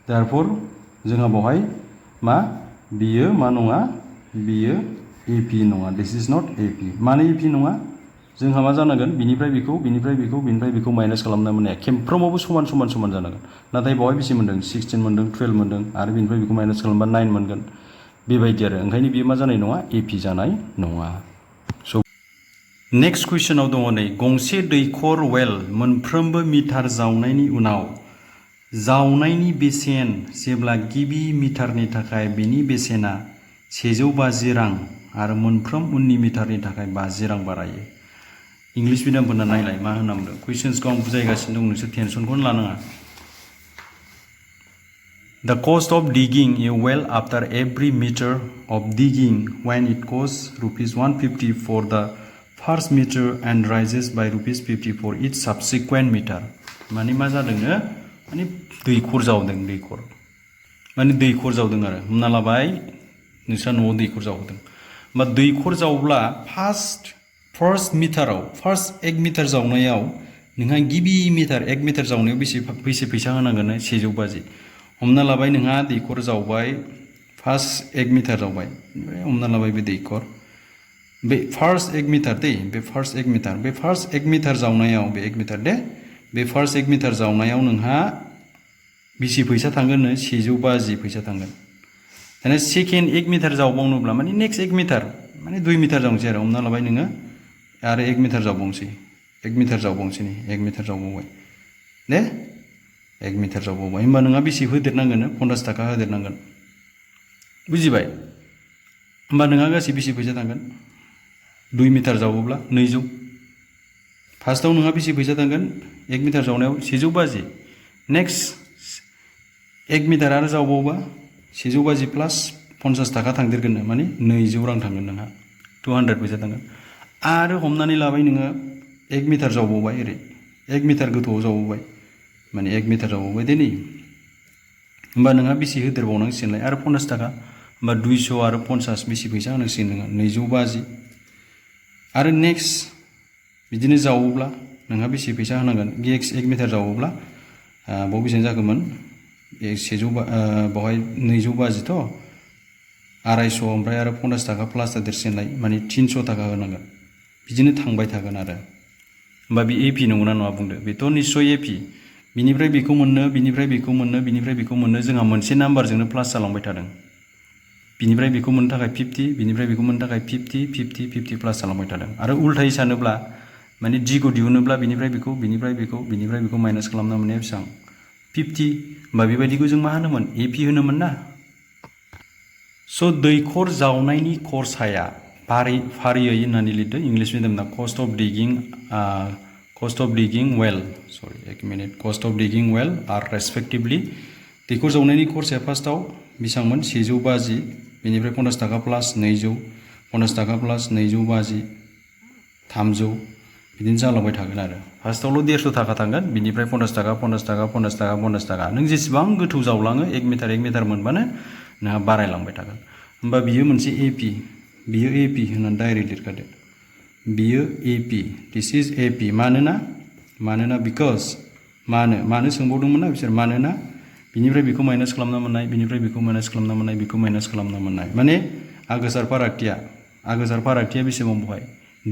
[SPEAKER 1] देयारफर जोंहा बेवहाय मा बियो मा नङा बियो एपि नङा दिस इज नट एपि मानो एपि नङा जोंहा मा जानांगोन बिनिफ्राय बेखौ माइनास खालामना मोननाया खेमफ्रोमावबो समान जानांगोन नाथाय बेवहाय बेसे मोनदों 16 मोनदों 12 मोनदों आरो बिनिफ्राय बेखौ माइनास खालामबा 9 मोनगोन बेबायदि आरो ओंखायनो बियो मा जानाय नङा एपि जानाय नङा स' नेक्स्ट कुइसनाव दङ नै गंसे दैखर वेल मोनफ्रोमबो मिटार जावनायनि उनाव जावनायनि बेसेन जेब्ला गिबि मिटारनि थाखाय बेनि बेसेना 150 रां आरो मोनफ्रोम उननि मिटारनि थाखाय 50 रां बारायो इंलिश मिडियामफोरना नायलाय मा होनना बुंदों कुइसन्सखौ आं बुजायगासिनो दं नोंसोर टेनसनखौनो लानाङा The cost of digging a well after every meter of digging when it costs ₹150 for the first meter and rises by ₹50 for each subsequent meter. माने मा जादोंनो माने दैखर जावदों माने दैखर जावदों आरो हमना लाबाय नोंस्रा न'आव दैखर जावदों होमबा दैखर जावब्ला फार्स्ट मिटाराव फार्स्ट 1 मिटार जावनायाव नोंहा गिबि मिटार 1 मिटार जावनायाव बेसे फैसा होनांगोन 150 हमना लाबाय नोंहा दैखर जावबाय फार्स्ट 1 मिटार जावबाय हमना लाबाय बे दैखर बे फार्स्ट 1 मिटार दे बे फार्स्ट 1 मिटार जावनायाव बे 1 मिटार दे बे फार्स्ट 1 मिटार जावनायाव नोंहा बेसे फैसा थांगोन 150 फैसा थांगोन दाना सेकेन्ड 1 मिटार जावबावनोब्ला माने नेक्स्ट 1 मिटार माने 2 मिटार जावनोसै आरो हमना लाबाय नोङो आरो 1 मिटार जावबावनोसै 1 मिटार जावबावनोसै 1 मिटार जावबावबाय दे 1 मिटार जावबावबाय होमबा नोंहा बेसे होदेरनांगोन 50 थाखा होदेरनांगोन बुजिबाय होमबा नोंहा गासै बेसे फैसा थांगोन 2 मिटार जावोब्ला 200 फार्स्टआव नोंहा बेसे फैसा थांगोन 1 मिटार जावनायाव 150 नेक्स्ट 1 मिटार आरो जावबावबा 150 प्लास 50 थाखा थांदेरगोन माने 200 रां थांगोन नोंहा 200 फैसा थांगोन आरो हमनानै लाबाय नोङो 1 मिटार जावबावबाय ओरै 1 मिटार गोथौआव जावबावबाय माने 1 मिटार जावबावबाय दे नै होमबा नोंहा बेसे होदेरबावनांसिगोनलाय आरो 50 थाखा होमबा 200 आरो 50 बेसे फैसा होनांसिगोन नोङो 250 आरो नेक्स्ट बिदिनो जावोब्ला नोंहा बेसे फैसा होनांगोन 1 मिटार जावोब्ला बाव बेसेबां जागौमोन 100 बावहाय 250 थ' 250 ओमफ्राय आरो 50 थाखा प्लास देरसिनलाय माने 300 थाखा होनांगोन बिदिनो थांबाय थागोन आरो होमबा बे एपि नंगौना नङा बुंदो बेथ' निश्चय एपि बिनिफ्राय बेखौ मोननो बिनिफ्राय बेखौ मोननो बिनिफ्राय बेखौ मोननो जोंहा मोनसे नाम्बारजोंनो प्लास जालांबाय थादों बिनिफ्राय बेखौ मोननो थाखाय 50 बिनिफ्राय बेखौ मोननो थाखाय 50 50 50 प्लास जालांबाय थादों आरो उल्थायै सानोब्ला माने d खौ दिहुनोब्ला बिनिफ्राय बेखौ माइनास खालामना मोननाया बेसेबां 50 होमबा बेबायदिखौ जों मा होनोमोन एपि होनोमोन ना स' दैखर जावनायनि खरसाया फारियै होननानै लिरदों इंलिश मिडियामना cost of digging well cost of digging well are respectively दैखर जावनायनि खरसाया फार्स्टआव बेसेबांमोन 150 बेनिफ्राय 50 थाखा प्लास 200 50 थाखा प्लास 250 300 बिदिनो जालांबाय थागोन आरो फार्स्टआवल' 150 थाखा थांगोन बिनिफ्राय 50 थाखा 50 थाखा 50 थाखा 50 थाखा नों जेसेबां गोथौ जावलाङो 1 मिटार मोनबानो नोंहा बारायलांबाय थागोन होमबा बियो मोनसे एपि बियो एपि होननानै डाइरेक्ट लिरखादो बियो एपि दिस इज एपि मानोना बिकज मानो सोंबावदोंमोन ना बिसोर मानोना बिनिफ्राय बेखौ माइनास खालामना मोननाय बिनिफ्राय बेखौ माइनास खालामना मोननाय बेखौ माइनास खालामना मोननाय माने आगोसार फारागथिया बेसेबां बहाय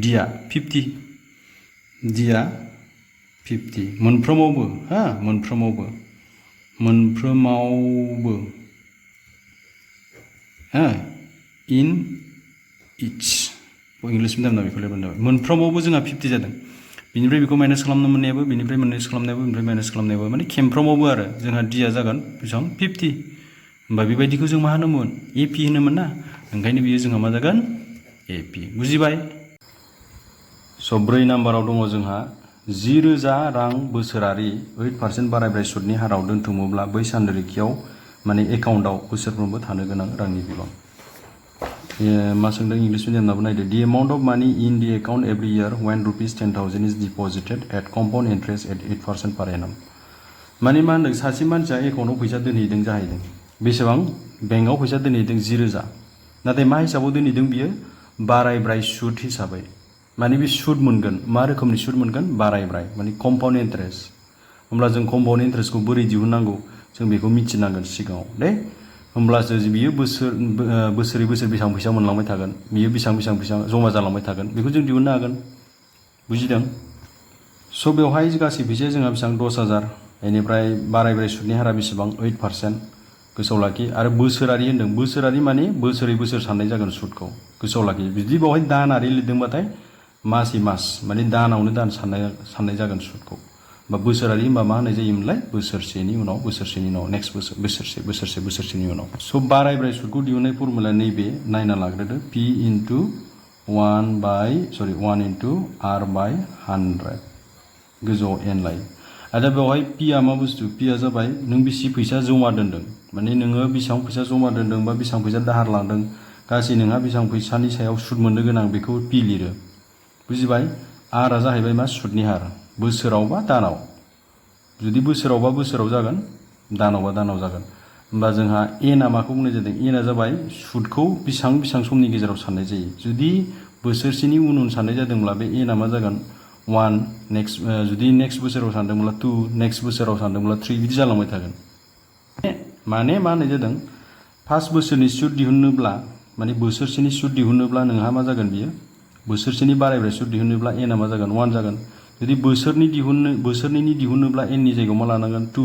[SPEAKER 1] डिया 50 डिया 50 मोनफ्रोमावबो इन इच इंलिश मिडियामना बेखौ लिरबानो जाबाय मोनफ्रोमावबो जोंहा 50 जादों बिनिफ्राय बेखौ माइनास खालामनो मोननायाबो बिनिफ्राय माइनास खालामनायाबो माने खेमफ्रोमावबो आरो जोंहा डिया जागोन बेसेबां 50 होमबा बेबायदिखौ जों मा होनोमोन एपि होनोमोन ना ओंखायनो बियो जोंहा मा जागोन एपि बुजिबाय स' 4 नाम्बाराव दङ जोंहा 10,000 रां बोसोरारि 8% बारायब्राय सुदनि हाराव दोनथुमोब्ला बै सानरिखियाव माने एकाउन्टआव बोसोरफ्रोमबो थानो गोनां रांनि बिबां मा सोंदों इंलिश मिडियामनाबो नायदो दि amount of money in the account every year when ₹10,000 is deposited at compound interest at 8% per annum माने मा होनदों सासे मानसिया एकाउन्टआव फैसा दोनहैदों जाहैदों बेसेबां बेंकआव फैसा दोनहैदों 10,000 नाथाय मा हिसाबाव दोनहैदों बियो बारायब्राय सुद हिसाबै माने बे सुद मोनगोन मा रोखोमनि सुद मोनगोन बारायब्राय माने कम्पाउन्ड इन्ट्रेस्ट होमब्ला जों कम्पाउन्ड इन्ट्रेस्टखौ बोरै दिहुननांगौ जों बेखौ मिथिनांगोन सिगाङाव दे होमब्लासो बियो बोसोरै बेसेबां फैसा मोनलांबाय थागोन बियो बेसेबां फैसा जमा जालांबाय थागोन बेखौ जों दिहुननो हागोन बुजिदों स' बेवहाय गासै फैसाया जोंहा बेसेबां 10,000 बेनिफ्राय बारायब्राय सुदनि हारा बेसेबां 8% गोसोआव लाखि आरो बोसोरारि होनदों बोसोरारि माने बोसोर साननाय जागोन सुदखौ गोसोआव लाखि जुदि बेवहाय दानारि लिरदोंबाथाय मासै मास माने दानावनो दान साननाय जागोन सुदखौ बा बोसोरारि होनबा मा होननाय जायोमोनलाय बोसोरसेनि उनाव नेक्स्ट बोसोरसेनि उनाव स' बारायब्राय सुदखौ दिहुननाय फर्मुला नैबे नायना लाग्रोदो P into 1 into R by 100 गोजौआव n लायो आरो बेवहाय पिया मा बुस्थु पिया जाबाय नों बेसे फैसा जमा दोनदों माने नोङो बेसेबां फैसा जमा दोनदों बा बेसेबां फैसा दाहार लांदों गासै नोंहा बेसेबां फैसानि सायाव सुद मोननो गोनां बेखौ पि लिरो बुजिबाय आरआ जाहैबाय मा सुदनि हार बोसोराव बा दानाव जुदि बोसोरावबा बोसोराव जागोन दानावबा दानाव जागोन होमबा जोंहा एनआ माखौ बुंनाय जादों एनआ जाबाय सुदखौ बेसेबां समनि गेजेराव साननाय जायो जुदि बोसोरसेनि उन साननाय जादोंब्ला बे एनआ मा जागोन 1 जुदि नेक्स्ट बोसोराव सानदोंब्ला 2 नेक्स्ट बोसोराव सानदोंब्ला 3 बिदि जालांबाय थागोन माने मा होननाय जादों फार्स्ट बोसोरनि सुद दिहुनोब्ला माने बोसोरसेनि सुद दिहुनोब्ला नोंहा मा जागोन बियो बोसोरसेनि बारायब्राय सुद दिहुनोब्ला एनआ मा जागोन 1 जागोन जुदि बोसोरनैनि दिहुनोब्ला एननि जायगायाव मा लानांगोन 2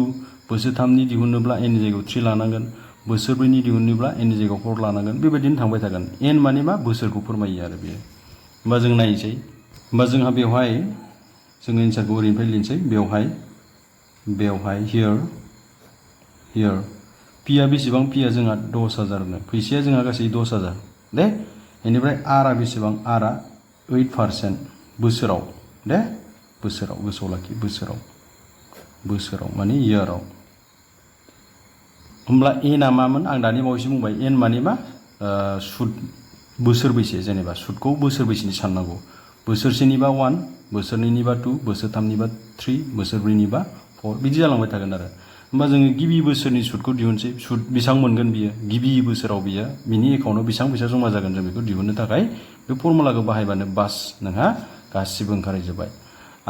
[SPEAKER 1] बोसोरथामनि दिहुनोब्ला एननि जायगायाव 3 लानांगोन बोसोरब्रैनि दिहुनोब्ला एननि जायगायाव 4 लानांगोन बेबायदिनो थांबाय थागोन एन माने मा बोसोरखौ फोरमायो आरो बेयो होमबा जों नायनोसै होमबा जोंहा बेवहाय जोङो एन्सारखौ ओरैनिफ्राय लिरनोसै बेवहाय हियर पिया बेसेबां पिया जोंहा 10,000 नो फैसाया जोंहा गासै 10,000 दे बेनिफ्राय आरआ बेसेबां आरआ 8% बोसोराव दे बोसोराव गोसोआव लाखि बोसोराव माने इयाराव होमब्ला एनआ मामोन आं दानि बावैसो बुंबाय एन माने मा सुद बोसोर बैसे जेनेबा सुदखौ बोसोर बैसेनि साननांगौ बोसोरसेनिबा 1 बोसोरनैनिबा 2 बोसोरथामनिबा 3 बोसोरब्रैनिबा 4 बिदि जालांबाय थागोन आरो होमबा जोङो गिबि बोसोरनि सुदखौ दिहुनसै सुद बेसेबां मोनगोन बियो गिबि बोसोराव बियो बिनि एकाउन्टआव बेसेबां फैसा जमा जागोन जों बेखौ दिहुननो थाखाय बे फर्मुलाखौ बाहायबानो बास नोंहा गासिबो ओंखारहैजोबबाय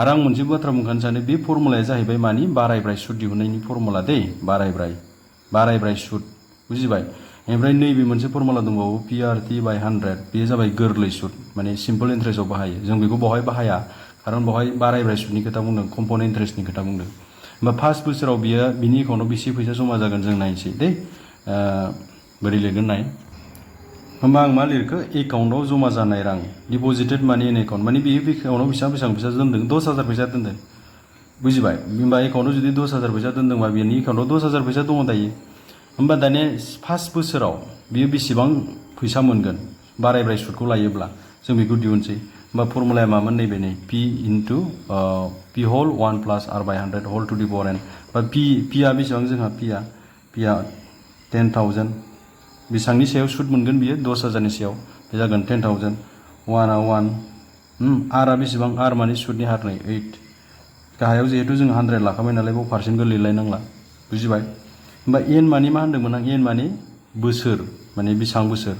[SPEAKER 1] आरो आं मोनसे बाथ्रा बुंखानो सानो बे फर्मुलाया जाहैबाय मानि बारायब्राय सुद दिहुननायनि फर्मुला दै बारायब्राय सुद बुजिबाय ओमफ्राय नैबे मोनसे फर्मुला दंबावो PRT बाय 100 बेयो जाबाय गोरलै सुद माने सिम्पल इन्ट्रेस्टआव बाहायो जों बेखौ बहाय बाहाया खारन बहाय बारायबाय सुदनि खोथा बुंदों कम्पाउन्ड इन्ट्रेस्टनि खोथा बुंदों होमबा फार्स्ट बोसोराव बियो बिनि एकाउन्टआव बेसे फैसा जमा जागोन जों नायनोसै दे बोरै लिरगोन नाय होमबा आं मा लिरखो एकाउन्टआव जमा जानाय रां डिपजिटेड मानि इन एकाउन्ट माने बेयो एकाउन्टआव बेसेबां फैसा दोनदों 10,000 फैसा दोनदों बुजिबाय होमबा एकाउन्टआव जुदि 10,000 फैसा दोनदोंबा बेनि एकाउन्टआव 10,000 फैसा दङ दायो होमबा दानिया फार्स्ट बोसोराव बियो बेसेबां फैसा मोनगोन बारायबाय सुदखौ लायोब्ला जों बेखौ दिहुनसै होमबा फर्मुलाया मामोन नैबे नै P into P whole 1 plus R by 100 whole to the power n बा P आ बेसेबां जोंहा P आ 10,000 बेसेबांनि सायाव सुद मोनगोन बियो 10,000 नि सायाव बे जागोन 10,000 1 आ 1 R आ बेसेबां R माने सुदनि हार नै 8 गाहायाव जिहेतु जों 100 लाखाबाय नालाय बाव पारसेन्टबो लिरलायनांला बुजिबाय होमबा n माने मा होनदोंमोन आं n माने बोसोर माने बेसेबां बोसोर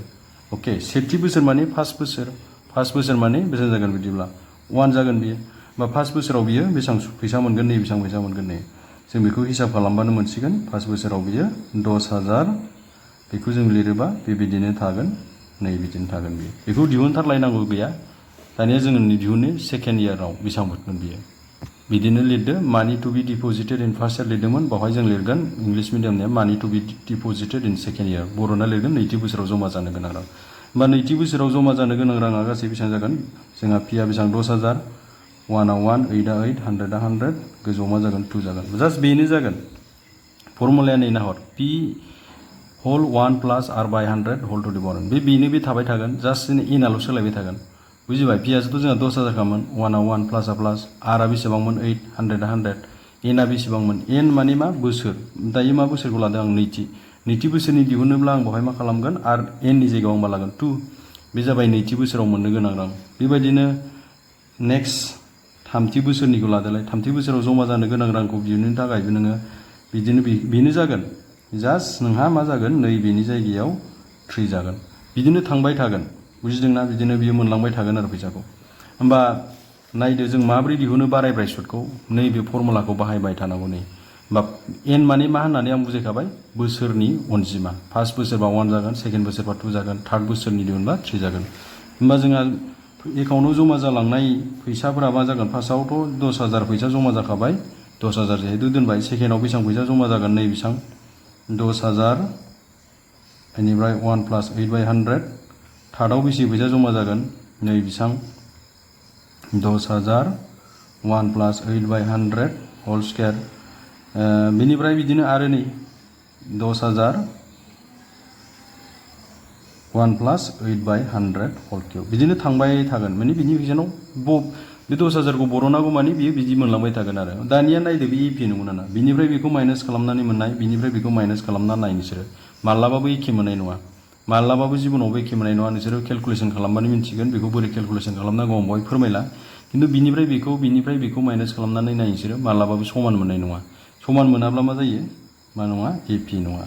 [SPEAKER 1] ओके सेथि बोसोर माने फार्स्ट बोसोर माने बेसेबां जागोन बिदिब्ला 1 जागोन बियो होमबा फार्स्ट बोसोराव बियो बेसेबां फैसा मोनगोन नै बेसेबां फैसा मोनगोन नै जों बेखौ हिसाब खालामबानो मोनसिगोन फार्स्ट बोसोराव बियो 10,000 बेखौ जों लिरोबा बेबायदिनो थागोन नै बिदिनो थागोन बियो बेखौ दिहुनथारलायनांगौ गैया दानिया जोङो दिहुनो सेकेन्ड इयाराव बेसेबां मोनगोन बियो बिदिनो लिरदो money to be deposited in first year लिरदोंमोन बावहाय जों लिरगोन इंलिश मिडियामनिया money to be deposited in second year बर'ना लिरगोन नैथि बोसोराव जमा जानो गोनां रां होमबा नैथि बोसोराव जमा जानो गोनां राङा गासै बेसेबां जागोन जोंहा पिया बेसेबां 10,000 1 आ 1 8 आ 8 100 आ 100 गोजौआव मा जागोन 2 जागोन जास्ट बेनो जागोन फर्मुलाया नै नाहर P whole 1 plus R by 100 whole to the power n बेनो बे थाबाय थागोन जास्ट इनाल' सोलायबाय थागोन बुजिबाय पियाजथ' जोंहा 10,000 खामोन 1 आ 1 प्लास आ प्लास R आ बेसेबांमोन 8 100 आ 100 n आ बेसेबांमोन n माने मा बोसोर दायो मा बोसोरखौ लादों आं नैथि बोसोरनि दिहुनोब्ला आं बहाय मा खालामगोन आर n नि जायगायाव आं मा लागोन 2 बे जाबाय नैथि बोसोराव मोननो गोनां रां बेबायदिनो नेक्स्ट थामथि बोसोरनिखौ लादोलाय थामथि बोसोराव जमा जानो गोनां रांखौ दिहुननो थाखायबो नोङो बिदिनो बेनो जागोन जास्ट नोंहा मा जागोन नैबेनि जायगायाव 3 जागोन बिदिनो थांबाय थागोन बुजिदोंना बिदिनो बियो मोनलांबाय थागोन आरो फैसाखौ होमबा नायदो जों माबोरै दिहुनो बारायबाय सुदखौ नैबे फर्मुलाखौ बाहायबाय थानांगौ नै होमबा n माने मा होननानै आं बुजायखाबाय बोसोरनि अनजिमा फार्स्ट बोसोरबा 1 जागोन सेकेन्ड बोसोरबा 2 जागोन थार्ड बोसोरनि दिहुनबा 3 जागोन होमबा जोंहा एकाउन्टआव जमा जालांनाय फैसाफोरा मा जागोन फार्स्टआवथ' 10,000 फैसा जमा जाखाबाय 10,000 जिहेतु दोनबाय सेकेन्डआव बेसेबां फैसा जमा जागोन नै बेसेबां 10,000 बेनिफ्राय 1 प्लास 8 बाय 100 थार्डआव बेसे फैसा जमा जागोन नै बेसेबां 10,000 1 प्लास 8 बाय 100 होल स्क्वायर बेनिफ्राय बिदिनो आरो नै 10,000 1 प्लास 8 बाय 100 होल किउब बिदिनो थांबाय थागोन माने बिनि फैसानाव बे 10,000 खौ बरनांगौ माने बियो बिदि मोनलांबाय थागोन आरो दानिया नायदो बे इपि नंगौना नङा बिनिफ्राय बेखौ माइनास खालामनानै मोननाय बिनिफ्राय बेखौ माइनास खालामना नाय नोंसोरो माब्लाबाबो एखे मोननाय नङा माब्लाबाबो जिबनावबो एखे मोननाय नङा नोंसोरो केलकुलेसन खालामबानो मिन्थिगोन बेखौ बोरै केलकुलेसन खालामनांगौ आं बहाय फोरमायला खिन्थु बिनिफ्राय बेखौ माइनास खालामनानै नाय नोंसोरो माब्लाबाबो समान मोननाय नङा समान मोनाब्ला मा जायो मा नङा एपि नङा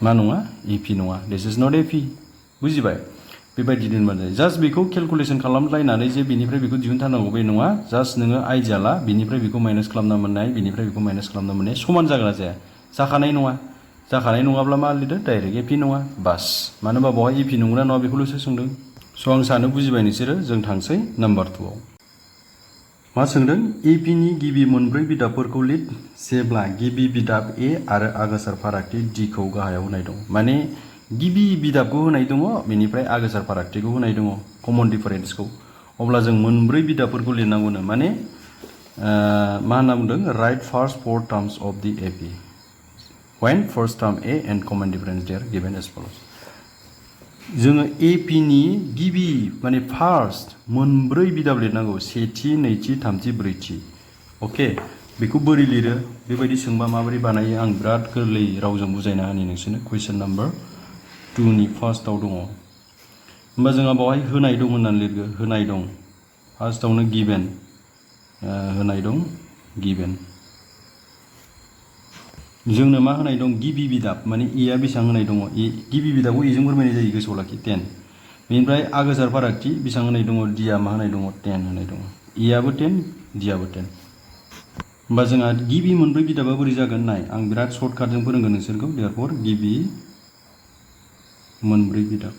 [SPEAKER 1] मा नङा एपि नङा दिस इज नट एपि बुजिबाय बेबायदि दोनबानो जायो जास्ट बेखौ केलकुलेसन खालामलायनानै जे बिनिफ्राय बेखौ दिहुनथारनांगौ बे नङा जास्ट नोङो आइडिया ला बिनिफ्राय बेखौ माइनास खालामना मोननाय बिनिफ्राय बेखौ माइनास खालामना मोननाय समान जागोन ना जाया जाखानाय नङाब्ला मा लिरदो डाइरेक्ट एपि नङा बास मानो होनबा बहाय एपि नंगौना नङा बेखौल'सो सोंदों स' आं सानो बुजिबाय नोंसोरो जों थांसै नाम्बार 2 आव मा सोंदों एपिनि गिबि मोनब्रै बिदाबफोरखौ लिर जेब्ला गिबि बिदाब ए आरो आगोसार फारागथि डि खौ गाहायाव होनाय दं माने गिबि बिदाबखौ होनाय दङ बेनिफ्राय आगोसार फारागथिखौ होनाय दङ कमन डिफारेन्सखौ अब्ला जों मोनब्रै बिदाबफोरखौ लिरनांगौनो माने मा होनना बुंदों right first 4 terms of the AP when first term A and common difference they are given as follows जोङो एपिनि गिबि माने फार्स्ट मोनब्रै बिदाब लिरनांगौ सेथि नैथि थामथि ब्रैथि अके बेखौ बोरै लिरो बेबायदि सोंबा माबोरै बानायो आं बिराद गोरलै रावजों बुजायना होनि नोंसोरनो कुइसन नाम्बार 2 नि फार्स्टआव दङ होमबा जोंहा बावहाय होनाय दं होननानै लिरगो होनाय दं फार्स्टआवनो गिभेन होनाय दं गिभेन जोंनो मा होनाय दं गिबि बिदाब माने ए आ बेसेबां होनाय दङ गिबि बिदाबखौ एजों फोरमायनाय जायो गोसोआव लाखि 10 बेनिफ्राय आगोसार फारागथि बेसेबां होनाय दङ डि आ मा होनाय दङ 10 होनाय दङ ए आबो 10 डि आबो 10 होमबा जोंहा गिबि मोनब्रै बिदाबा बोरै जागोन नाय आं बिराद सर्टकाटजों फोरोंगोन नोंसोरखौ देयरफर गिबि मोनब्रै बिदाब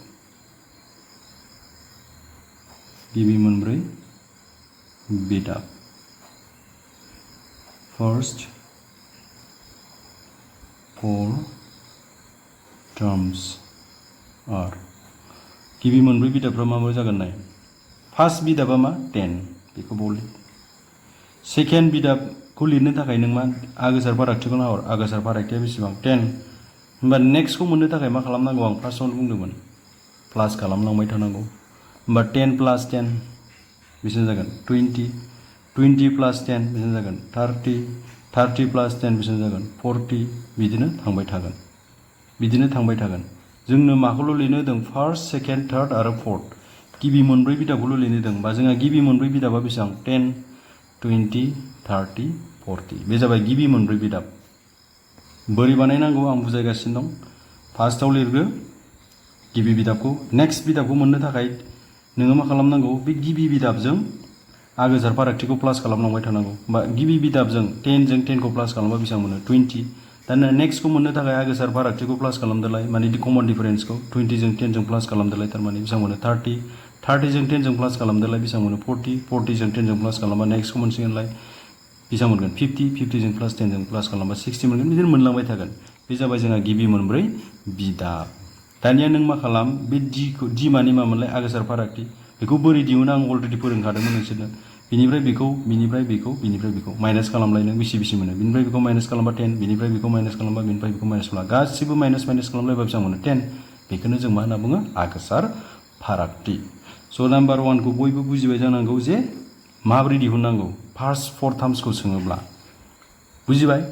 [SPEAKER 1] गिबि मोनब्रै बिदाब first 4 terms are गिबि मोनब्रै बिदाबफ्रा मा जागोन नाय फार्स्ट बिदाबा मा 10 बेखौ बले सेकेन्ड बिदाबखौ लिरनो थाखाय नों मा आगोसार फारागथिखौ नाहर आगोसार फारागथिया बेसेबां 10 होमबा नेक्स्टखौ मोननो थाखाय मा खालामनांगौ आं फार्स्टआवनो बुंदोंमोन प्लास खालामलांबाय थानांगौ होमबा 10 + 10 बेसेबां जागोन 20 20 + 10 बेसेबां जागोन 30 30 + 10 बेसेबां जागोन 40 बिदिनो थांबाय थागोन जोंनो माखौल' लिरनो होदों फार्स्ट सेकेन्ड थार्ड आरो फोर्थ गिबि मोनब्रै बिदाबखौल' लिरनो होदों बा जोंहा गिबि मोनब्रै बिदाबा बेसेबां 10 20 30 40 बे जाबाय गिबि मोनब्रै बिदाब बोरै बानायनांगौ आं बुजायगासिनो दं फार्स्टआव लिरग्रो गिबि बिदाबखौ नेक्स्ट बिदाबखौ मोननो थाखाय नोङो मा खालामनांगौ बे गिबि बिदाबजों आगोसार फारागथिखौ प्लास खालामलांबाय थानांगौ बा गिबि बिदाबजों 10 जों 10 खौ प्लास खालामबा बेसेबां मोनो 20 दा नेक्स्टखौ मोननो थाखाय आगोसार फारागथिखौ प्लास खालामदोलाय माने कमन डिफारेन्सखौ 20 जों 10 जों प्लास खालामदोलाय थारमाने बेसेबां मोनो 30 30 जों 10 जों प्लास खालामदोलाय बेसेबां मोनो 40 40 जों 10 जों प्लास खालामबा नेक्स्टखौ मोनसिगोनलाय बेसेबां मोनगोन 50 50 जों प्लास 10 जों प्लास खालामबा 60 मोनगोन बिदिनो मोनलांबाय थागोन बे जाबाय जोंहा गिबि मोनब्रै बिदाब दानिया नों मा खालाम बे डि मानि मामोनलाय आगोसार फारागथि बेखौ बोरै दिहुनो आं अलरेडि फोरोंखादोंमोन नोंसोरनो बिनिफ्राय बेखौ माइनास खालामलाय नों बेसे मोनो बिनिफ्राय बेखौ माइनास खालामबा 10 बिनिफ्राय बेखौ माइनास खालामबा बिनिफ्राय बेखौ माइनास खालामबा गासिबो माइनास खालामलायबा बेसेबां मोनो 10 बेखौनो जों मा होनना बुङो आगोसार फारागथि स' नाम्बार 1 खौ बयबो बुजिबाय जानांगौ जे माबोरै दिहुननांगौ फार्स्ट 4 टार्म्सखौ सोङोब्ला बुजिबाय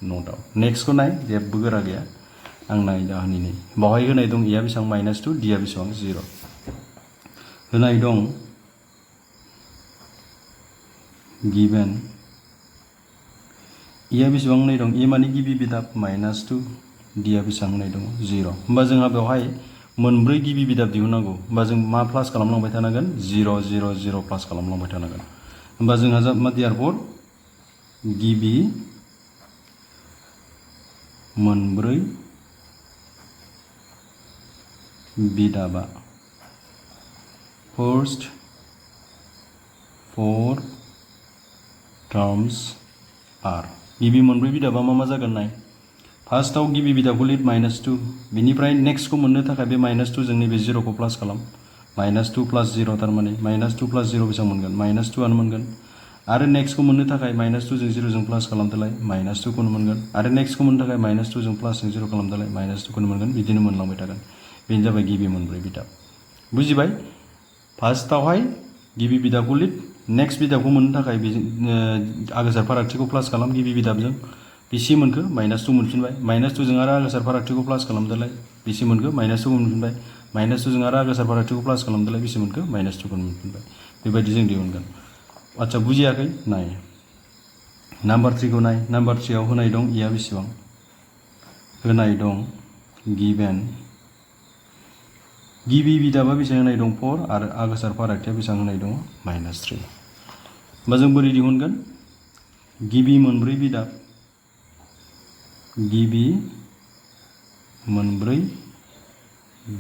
[SPEAKER 1] नो डाउट नेक्स्टखौ नाय जेबो गोरा गैया आं नायजाहोनि नै बावहाय होनाय दं एया बेसेबां -2 डिया बेसेबां 0 होनाय दं गिभेन एया बेसेबां होनाय दं ए माने गिबि बिदाब -2 डिया बेसेबां होनाय दं 0 होमबा जोंहा बेवहाय मोनब्रै गिबि बिदाब दिहुननांगौ होमबा जों मा प्लास खालामलांबाय थानांगोन 0 0 0 प्लास खालामलांबाय थानांगोन होमबा जोंहा मा देयारफोर गिबि मोनब्रै बिदाबा फर्स्ट 4 टार्म्स आर गिबि मोनब्रै बिदाबा मा जागोन नाय फार्स्टआव गिबि बिदाबखौ लिर -2 बिनिफ्राय नेक्स्टखौ मोननो थाखाय बे -2 जों नैबे 0 खौ प्लास खालाम -2 + 0 थारमाने -2 + 0 बेसेबां मोनगोन -2 आनो मोनगोन आरो नेक्स्टखौ मोननो थाखाय -2 जों 0 जों प्लास खालामदोलाय -2 खौनो मोनगोन आरो नेक्स्टखौ मोननो थाखाय -2 जों प्लास जों 0 खालामदोलाय -2 खौनो मोनगोन बिदिनो मोनलांबाय थागोन बेनो जाबाय गिबि मोनब्रै बिदाब बुजिबाय फार्स्टआवहाय गिबि बिदाबखौ लिर नेक्स्ट बिदाबखौ मोननो थाखाय आगोसार फारागथिखौ प्लास खालाम गिबि बिदाबजों बेसे मोनखो -2 मोनफिनबाय -2 जों आरो आगोसार फारागथिखौ प्लास खालामदोलाय बेसे मोनखो -2 मोनफिनबाय -2 जों आरो आगोसार फारागथिखौ प्लास खालामदोलाय बेसे मोनखो -2 खौनो मोनफिनबाय बेबायदि जों दिहुनगोन आच्छा बुजियाखै नाय नाम्बार 3 खौ नाय नाम्बार 3 आव होनाय दं एया बेसेबां होनाय दं गिभेन गिबि बिदाबा बेसेबां होनाय दं 4 आरो आगोसार फारागथिया बेसेबां होनाय दं -3 होमबा जों बोरै दिहुनगोन गिबि मोनब्रै बिदाब गिबि मोनब्रै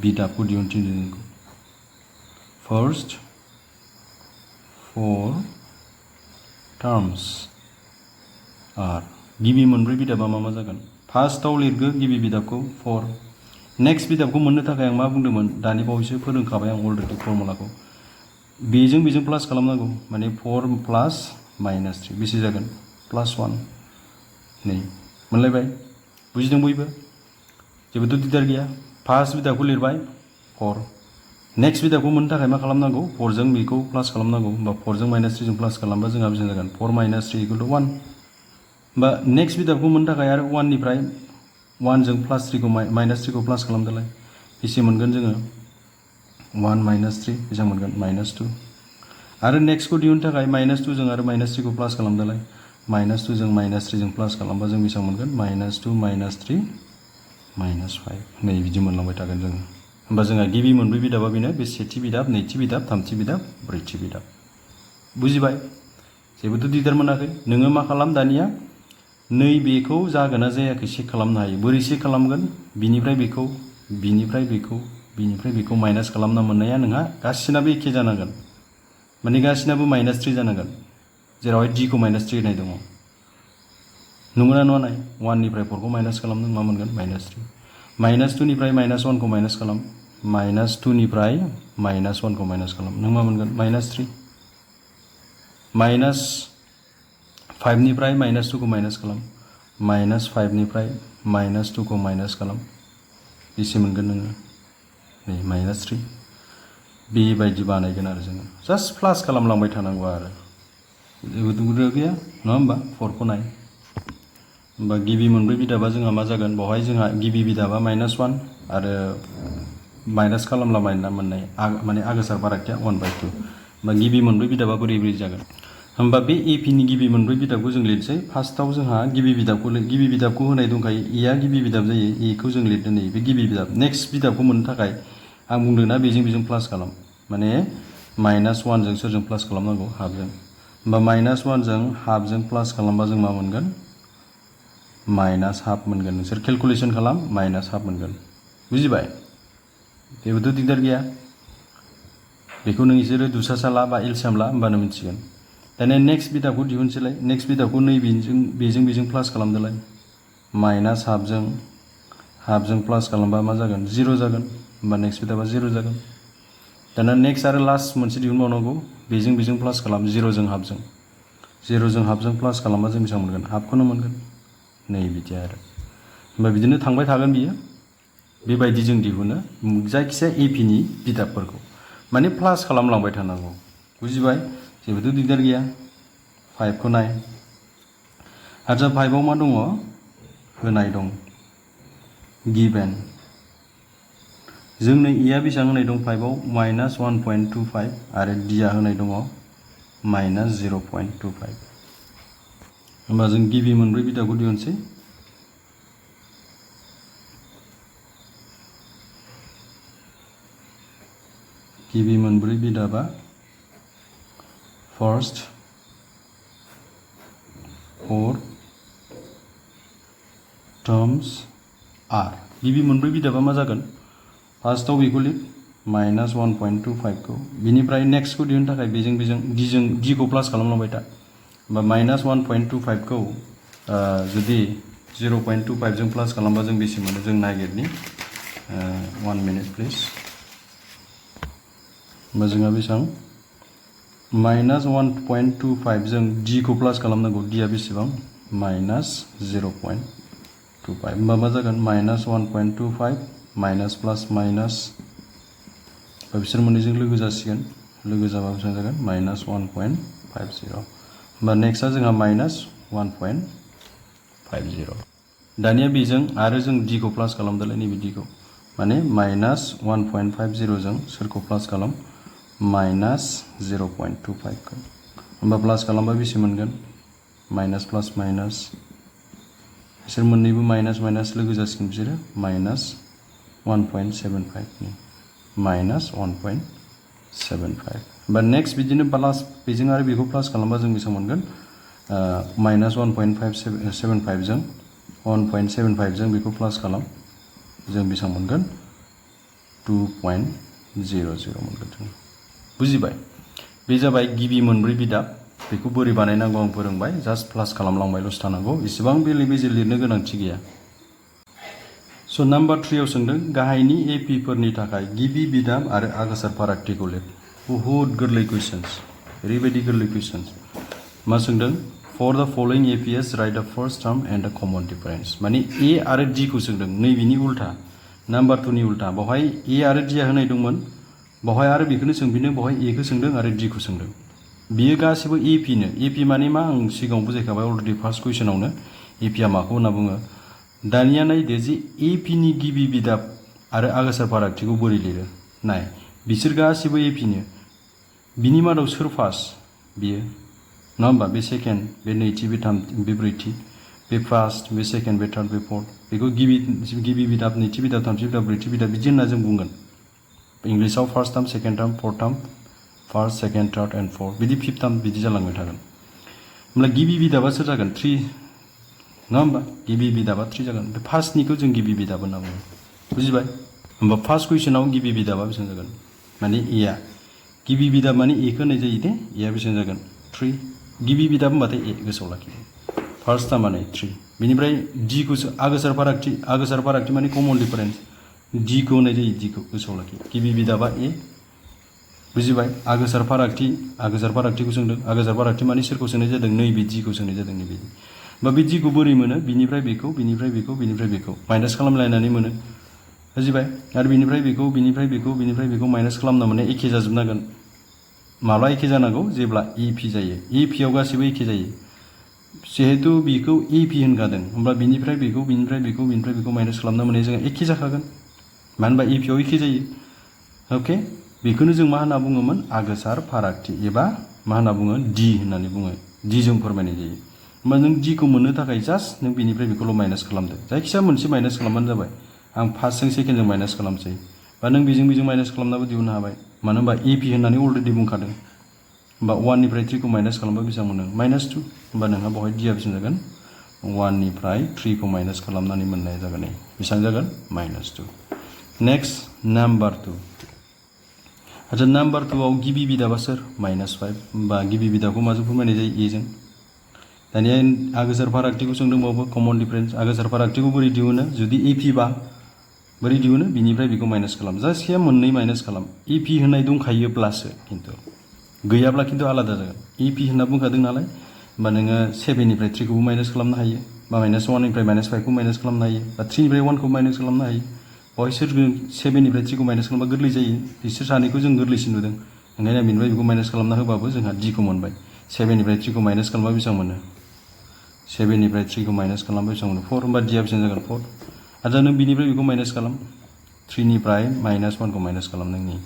[SPEAKER 1] बिदाबखौ दिहुनफिननांगौ फर्स्ट 4 टार्म्स आर गिबि मोनब्रै बिदाबा मा जागोन फार्स्टआव लिरगो गिबि बिदाबखौ 4 नेक्स्ट बिदाबखौ मोननो थाखाय आं मा बुंदोंमोन दानि बावैसो फोरोंखाबाय आं अलरेडि फर्मुलाखौ बेजों प्लास खालामनांगौ माने 4 प्लास -3 बेसे जागोन +1 नै मोनलायबाय बुजिदों बयबो जेबोथ' दिगदार गैया फार्स्ट बिदाबखौ लिरबाय 4 नेक्स्ट बिदाबखौ मोननो थाखाय मा खालामनांगौ 4 जों बेखौ प्लास खालामनांगौ होमबा 4 जों -3 जों प्लास खालामबा जोंहा बेसेबां जागोन 4 - 3 = 1 होमबा नेक्स्ट बिदाबखौ मोननो थाखाय आरो 1 निफ्राय 1 जों +3 खौ -3 खौ प्लास खालामदोलाय बेसे मोनगोन जोङो 1 - 3 बेसेबां मोनगोन -2 आरो नेक्स्टखौ दिहुननो थाखाय -2 जों आरो -3 खौ प्लास खालामदोलाय -2 जों -3 जों प्लास खालामबा जों बेसेबां मोनगोन -2 - 3 -5 नै बिदि मोनलांबाय थागोन जोङो होमबा जोंहा गिबि मोनब्रै बिदाबा बेनो बे सेथि बिदाब नैथि बिदाब थामथि बिदाब ब्रैथि बिदाब बुजिबाय जेबोथ' दिगदार मोनाखै नोङो मा खालाम दानिया नैबेखौ जागोन ना जायाखै चेक खालामनो हायो बोरै चेक खालामगोन बिनिफ्राय बेखौ बिनिफ्राय बेखौ माइनास खालामना मोननाया नोंहा गासिनाबो एखे जानांगोन माने गासिनाबो -3 जानांगोन जेरावहाय d खौ -3 होनाय दङ नंगौना नङा नाय 1 निफ्राय 4 खौ माइनास खालामनो मा मोनगोन -3 -2 निफ्राय -1 खौ माइनास खालाम -2 निफ्राय -1 खौ माइनास खालाम नों मा मोनगोन -3 -5 निफ्राय -2 खौ माइनास खालाम -5 निफ्राय -2 खौ माइनास खालाम बेसे मोनगोन नोङो नै -3 बेबायदि बानायगोन आरो जोङो जास्ट प्लास खालामलांबाय थानांगौ आरो जेबो गैया नङा होमबा 4 खौ नाय होमबा गिबि मोनब्रै बिदाबा जोंहा मा जागोन बेवहाय जोंहा गिबि बिदाबा -1 आरो माइनास खालामला मोननाय माने आगोसार फारागथिया 1/2 होमबा गिबि मोनब्रै बिदाबा बोरै जागोन होमबा बे AP नि गिबि मोनब्रै बिदाबखौ जों लिरसै फार्स्टआव जोंहा गिबि बिदाबखौ होनाय दंखायो A आ गिबि बिदाब जायो A खौ जों लिरदों नै बे गिबि बिदाब नेक्स्ट बिदाबखौ मोननो थाखाय आं बुंदोंना बेजों प्लास खालाम माने -1 जों सोरजों प्लास खालामनांगौ हाफजों होमबा -1 जों हाफजों प्लास खालामबा जों मा मोनगोन -1/2 मोनगोन नोंसोर केलकुलेसन खालाम -1/2 मोनगोन बुजिबाय जेबोथ' दिगदार गैया बेखौ नों इसोरो दुसासा ला बा एलसियाम ला होमबानो मिथिगोन दानिया नेक्स्ट बिदाबखौ दिहुनसैलाय नेक्स्ट बिदाबखौ बेजों प्लास खालामदोलाय -हाफजों प्लास खालामबा मा जागोन 0 जागोन होमबा नेक्स्ट बिदाबा 0 जागोन दाना नेक्स्ट आरो लास्ट मोनसे दिहुनबावनांगौ बेजों प्लास खालाम 0 जों हाफजों प्लास खालामबा जों बेसेबां मोनगोन हाफखौनो मोनगोन नै बिदि आरो होमबा बिदिनो थांबाय थागोन बियो बेबायदि जों दिहुनो जायखिजाया AP नि बिदाबफोरखौ माने प्लास खालामलांबाय थानांगौ बुजिबाय जेबोथ' दिगदार गैया 5 खौ नाय आरो 5 आव मा दङ होनाय दं गिभेन जोंनो E आ बेसेबां होनाय दं 5 आव -1.25 आरो D आ होनाय दङ -0.25 होमबा जों गिबि मोनब्रै बिदाबखौ दिहुनसै गिबि मोनब्रै बिदाबा फर्स्ट 4 टर्म्स आर गिबि मोनब्रै बिदाबा मा जागोन फार्स्टआव बेखौ लिख -1.25 खौ बिनिफ्राय नेक्स्टखौ दिहुननो थाखाय बेजों D खौ प्लास खालामलांबाय था होमबा -1.25 खौ जुदि 0.25 जों प्लास खालामबा जों बेसे मोनो जों नागिरनि 1 मिनिट प्लिज होमबा जोंहा बेसेबां -1.25 जों D खौ प्लास खालामनांगौ D आ बेसेबां -0.25 होमबा मा जागोन -1.25 माइनास प्लास माइनास बिसोर मोननैजों लोगो जासिगोन लोगो जाबा बेसेबां जागोन -1.50 होमबा नेक्स्टआ जोंहा -1.50 दानिया बेजों आरो जों D खौ प्लास खालामदोलाय नैबे D खौ माने -1.50 जों सोरखौ प्लास खालाम -0.25 खौ होमबा प्लास खालामबा बेसे मोनगोन माइनास प्लास माइनास बिसोर मोननैबो माइनास माइनास लोगो जासिगोन बिसोरो -1.75 नि -1.75 होमबा नेक्स्ट बिदिनो प्लास बेजों आरो बेखौ प्लास खालामबा जों बेसेबां मोनगोन -1.575 जों 1.75 जों बेखौ प्लास खालाम जों बेसेबां मोनगोन 2.00 मोनगोन जों बुजिबाय बे जाबाय गिबि मोनब्रै बिदाब बेखौ बोरै बानायनांगौ आं फोरोंबाय जास्ट प्लास खालामलांबायल'सो थानांगौ इसेबां बेले बेजे लिरनो गोनांथि गैया स' नाम्बार 3 आव सोंदों गाहायनि AP फोरनि थाखाय गिबि बिदाब आरो आगोसार फारागथिखौ लिर बुहुत गोरलै कुइसन्स ओरैबायदि गोरलै कुइसन्स मा सोंदों for the following APS write the first term and the common difference माने A आरो D खौ सोंदों नैबेनि उल्था नाम्बार 2 नि उल्था बेवहाय A आरो D आ होनाय दंमोन बेवहाय आरो बेखौनो सोंफिनदों बेवहाय A खौ सोंदों आरो D खौ सोंदों बियो गासिबो AP नो AP माने मा आं सिगाङाव बुजायखाबाय अलरेडि फार्स्ट कुइसनावनो AP आ माखौ होनना बुङो दानिया नायदो जे AP नि गिबि बिदाब आरो आगोसार फारागथिखौ बोरै लिरो नाय बिसोर गासिबो AP नो बिनि मादाव सोर फार्स्ट बियो नङा होमबा बे सेकेन्ड बे नैथि बे थामथि बे ब्रैथि बे फार्स्ट बे सेकेन्ड बे थार्ड बे फर्थ बेखौ गिबि बिदाब नैथि बिदाब थामथि बिदाब ब्रैथि बिदाब बिदि होनना जों बुंगोन इंलिसाव first term second term fourth term first second third and fourth बिदि फिफ्थ टार्म बिदि जालांबाय थागोन होमब्ला गिबि बिदाबा सोर जागोन 3 नङा होमबा गिबि बिदाबा 3 जागोन बे फार्स्टनिखौ जों गिबि बिदाब होनना बुङो बुजिबाय होमबा फार्स्ट कुइसनाव गिबि बिदाबा बेसेबां जागोन माने एआ गिबि बिदाब माने एखौ होनाय जायो दे एआ बेसेबां जागोन 3 गिबि बिदाब होनबाथाय ए गोसोआव लाखि फार्स्टआ माने 3 बिनिफ्राय डि खौ आगोसार फारागथि माने कमन डिफारेन्स डि खौ होनाय जायो डि खौ गोसोआव लाखि गिबि बिदाबा ए बुजिबाय आगोसार फारागथिखौ सोंदों आगोसार फारागथि माने सोरखौ सोंनाय जादों नैबे डि खौ सोंनाय जादों नैबे बा बे डि खौ बोरै मोनो बिनिफ्राय बेखौ माइनास खालामलायनानै मोनो बुजिबाय आरो बिनिफ्राय बेखौ माइनास खालामना मोनो एखे जाजोबनांगोन माब्ला एखे जानांगौ जेब्ला एपि जायो एपिआव गासैबो एखे जायो जिहेतु बेखौ एपि होनखादों होमब्ला बिनिफ्राय बेखौ माइनास खालामना मोननाय जोंहा एखे जाखागोन मानो होनबा एपिआव एखे जायो अके बेखौनो जों मा होनना बुङोमोन आगोसार फारागथि एबा मा होनना बुङो डि होननानै बुङो डि जों फोरमायनाय जायो होमबा नों डि खौ मोननो थाखाय जास्ट नों बेनिफ्राय बेखौल' माइनास खालामदो जायखिजाया मोनसे माइनास खालामबानो जाबाय आं फार्स्टजों सेकेन्डजों माइनास खालामसै बा नों बेजों माइनास खालामनाबो दिहुननो हाबाय मानो होनबा एपि होननानै अलरेडि बुंखादों होमबा 1 निफ्राय 3 खौ माइनास खालामबा बेसेबां मोनो -2 होमबा नोंहा बेवहाय डिआ बेसेबां जागोन 1 निफ्राय 3 खौ माइनास खालामनानै मोननाय जागोन बेसेबां जागोन -2 नेक्स्ट नाम्बार 2 अच्छा नाम्बार 2 आव गिबि बिदाबा सोर -5 होमबा गिबि बिदाखौ माजों फोरमायनाय जायो ए जों दानिया आगोसार फारागथिखौ सोंदोंबाबो कमन डिफारेन्स आगोसार फारागथिखौ बोरै दिहुनो जुदि एपि बा बोरै दिहुनो बिनिफ्राय बेखौ माइनास खालाम जायखिया मोननै माइनास खालाम एपि होननाय दंखायोब्लासो खिन्थु गैयाब्ला खिन्थु आलादा जागोन एपि होनना बुंखादों नालाय होमबा नोङो 7 निफ्राय 3 खौबो माइनास खालामनो हायो बा -1 निफ्राय -5 खौ माइनास खालामनो हायो बा 3 निफ्राय 1 खौ माइनास खालामनो हायो बेवहाय सोर 7 निफ्राय 3 खौ माइनास खालामबा गोरलै जायो बिसोर सानैखौ जों गोरलैसिन नुदों ओंखायनो बिनिफ्राय बेखौ माइनास खालामना होबाबो जोंहा डि खौ मोनबाय 7 निफ्राय 3 खौ माइनास खालामबा बेसेबां मोनो 7 निफ्राय 3 खौ माइनास खालामबा बेसेबां मोनो 4 होमबा डिआ बेसेबां जागोन 4 आरो नों बिनिफ्राय बेखौ माइनास खालाम 3 निफ्राय -1 खौ माइनास खालाम नोंनि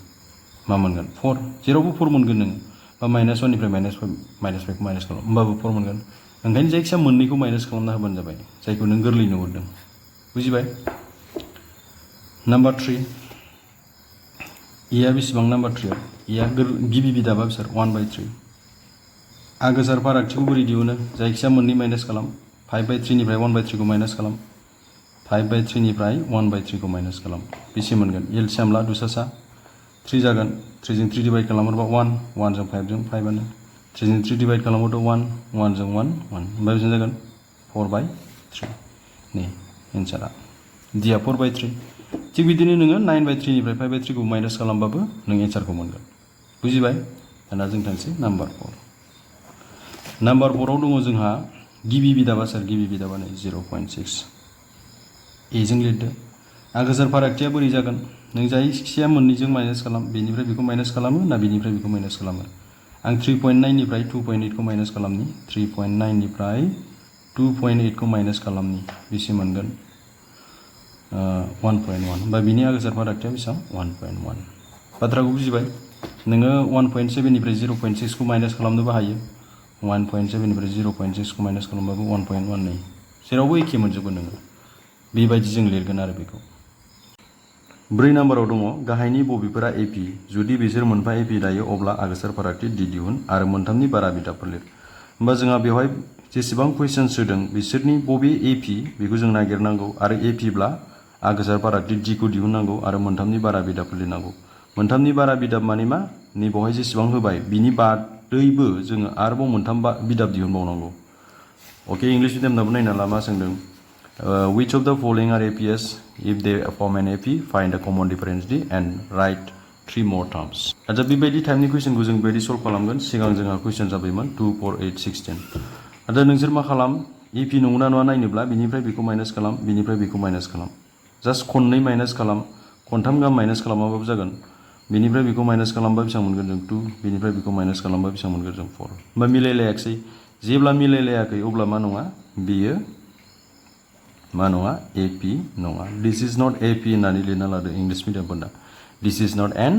[SPEAKER 1] मा मोनगोन 4 जेरावबो 4 मोनगोन नों बा -1 निफ्राय -5 खौ माइनास खालाम होमबाबो 4 मोनगोन ओंखायनो जायखिया मोननैखौ माइनास खालामना होबानो जाबाय जायखौ नों गोरलै नुहुरदों बुजिबाय नाम्बार 3 एआ बेसेबां नाम्बार 3 आव एआ गिबि बिदाबा बिसोर 1/3 आगोसार फारागथिखौ बोरै दिहुनो जायखिया मोननै माइनास खालाम 5/3 निफ्राय 1/3 खौ माइनास खालाम 5/3 निफ्राय 1/3 खौ माइनास खालाम बेसे मोनगोन एलसिएम ला दुसासा 3 जागोन 3 जों 3 डिवाइड खालामोबा 1 1 जों 5 जों 5 आनो 3 जों 3 डिवाइड खालामोबा 1 1 जों 1 1 होमबा बेसेबां जागोन 4/3 नि एन्सारा डिआ 4/3 थिग बिदिनो नोङो 9/3 निफ्राय 5/3 खौ माइनास खालामबाबो नों एन्सारखौ मोनगोन बुजिबाय दाना जों थांसै नाम्बार 4 नाम्बार 4 आव दङ जोंहा गिबि बिदाबा सोर गिबि बिदाबा नै 0.6 ए जों लिरदो आगोसार फारागथिया बोरै जागोन नों जायखिया मोननैजों माइनास खालाम बेनिफ्राय बेखौ माइनास खालामो ना बेनिफ्राय बेखौ माइनास खालामो आं 3.9 निफ्राय 2.8 खौ माइनास खालामनि 3.9 निफ्राय 2.8 खौ माइनास खालामनि बेसे मोनगोन 1.1 होमबा बिनि आगोसार फारागथिया बेसेबां 1.1 बाथ्राखौ बुजिबाय नोङो 1.7 निफ्राय 0.6 खौ माइनास खालामनोबो हायो 1.7 निफ्राय 0.6 खौ माइनास खालामबाबो 1.1 नै जेरावबो एखे मोनजोबगोन नोङो बेबायदि जों लिरगोन आरो बेखौ 4 नाम्बाराव दङ गाहायनि बबेफोरा एपि जुदि बिसोर मोनफा एपि दायो अब्ला आगोसार फारागथि डि दिहुन आरो मोनथामनि बारा बिदाबफोर लिर होमबा जोंहा बेवहाय जेसेबां कुइसन्स होदों बिसोरनि बबे एपि बेखौ जों नागिरनांगौ आरो एपिब्ला आगोसार फारागथि डि खौ दिहुननांगौ आरो मोनथामनि बारा बिदाबफोर लिरनांगौ मोनथामनि बारा बिदाब माने मा नै बेवहाय जेसेबां होबाय बिनि बादैबो जोङो आरोबाव मोनथाम बिदाब दिहुनबावनांगौ अके इंलिश मिडियामनाबो नायना ला मा सोंदों which of the following are APs if they form an AP find the common difference D and write 3 more terms आजा बेबायदि टाइपनि कुइसनखौ जों बेबायदि सल्भ खालामगोन सिगां जोंहा कुइसन जाबायमोन 2 4 8 16 आजा नोंसोर मा खालाम एपि नंगौना नङा नायनोब्ला बिनिफ्राय बेखौ माइनास खालाम बिनिफ्राय बेखौ माइनास खालाम जास्ट खननै माइनास खालाम खनथाम गाहाम माइनास खालामाबाबो जागोन बिनिफ्राय बेखौ माइनास खालामबा बेसेबां मोनगोन जों 2 बिनिफ्राय बेखौ माइनास खालामबा बेसेबां मोनगोन जों 4 होमबा मिलायलायाखै जेब्ला मिलायलायाखै अब्ला मा नङा बेयो मा नङा एपि नङा दिस इज नट एपि होननानै लिरना लादो English मिडियामफोरना this is not an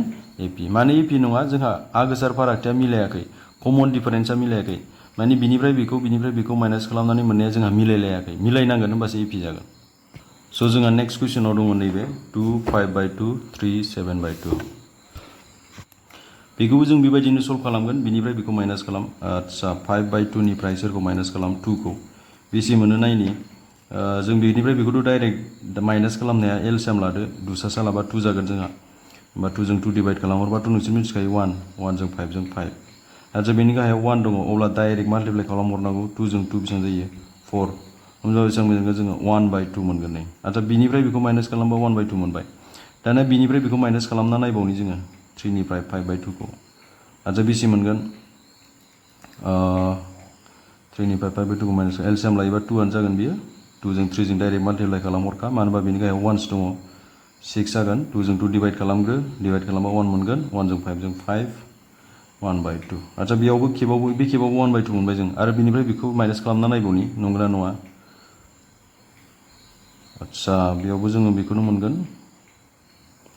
[SPEAKER 1] एपि माने एपि नङा जोंहा आगोसार फारागथिया मिलायाखै कमन डिफारेन्सआ मिलायाखै माने बिनिफ्राय बेखौ माइनास खालामनानै मोननाया जोंहा मिलायलायाखै मिलायनांगोन होमबासो एपि जागोन स' जोंहा नेक्स्ट कुइसनाव दङ नैबे 2 5/2 3 7/2 बेखौबो जों बेबायदिनो सल्भ खालामगोन बिनिफ्राय बेखौ माइनास खालाम आदसा 5/2 निफ्राय सोरखौ माइनास खालाम 2 खौ बेसे मोनो नायनि जों बेनिफ्राय बेखौथ' डाइरेक्ट माइनास खालामनाया एलसिएम लादो 2 सा लाबा 2 जागोन जोंहा होमबा 2 जों 2 डिवाइड खालामहरबाथ' नोंसोर मिथिखायो 1 जों 5 जों 5 आरो बेनि गाहायाव 1 दङ अब्ला डाइरेक्ट माल्टिप्लाइ खालामहरनांगौ 2 जों 2 बेसेबां जायो 4 होमबा बेसेबां जोङो 1/2 मोनगोन नै आरो बिनिफ्राय बेखौ माइनास खालामबा 1/2 मोनबाय दाना बिनिफ्राय बेखौ माइनास खालामना नायबावनि जोङो 3 निफ्राय 5/2 खौ आरो बेसे मोनगोन 3 निफ्राय 5/2 खौ माइनास एलसिएम लायोबा 2 आनो जागोन बियो 2 जों 3 जों डाइरेक्ट माल्टिप्लाइ खालामहरखा मानो होनबा बेनि गाहायाव 1s दङ 6 जागोन 2 जों 2 डिवाइड खालामग्रो डिवाइड खालामबा 1 मोनगोन 1 जों 5 जों 5 1/2 आচ্ছা बेयावबो बे खेबावबो 1/2 मोनबाय जों आरो बिनिफ्राय बेखौ माइनास खालामना नायबावनि नंगौना नङा आচ্ছা बेयावबो जोङो बेखौनो मोनगोन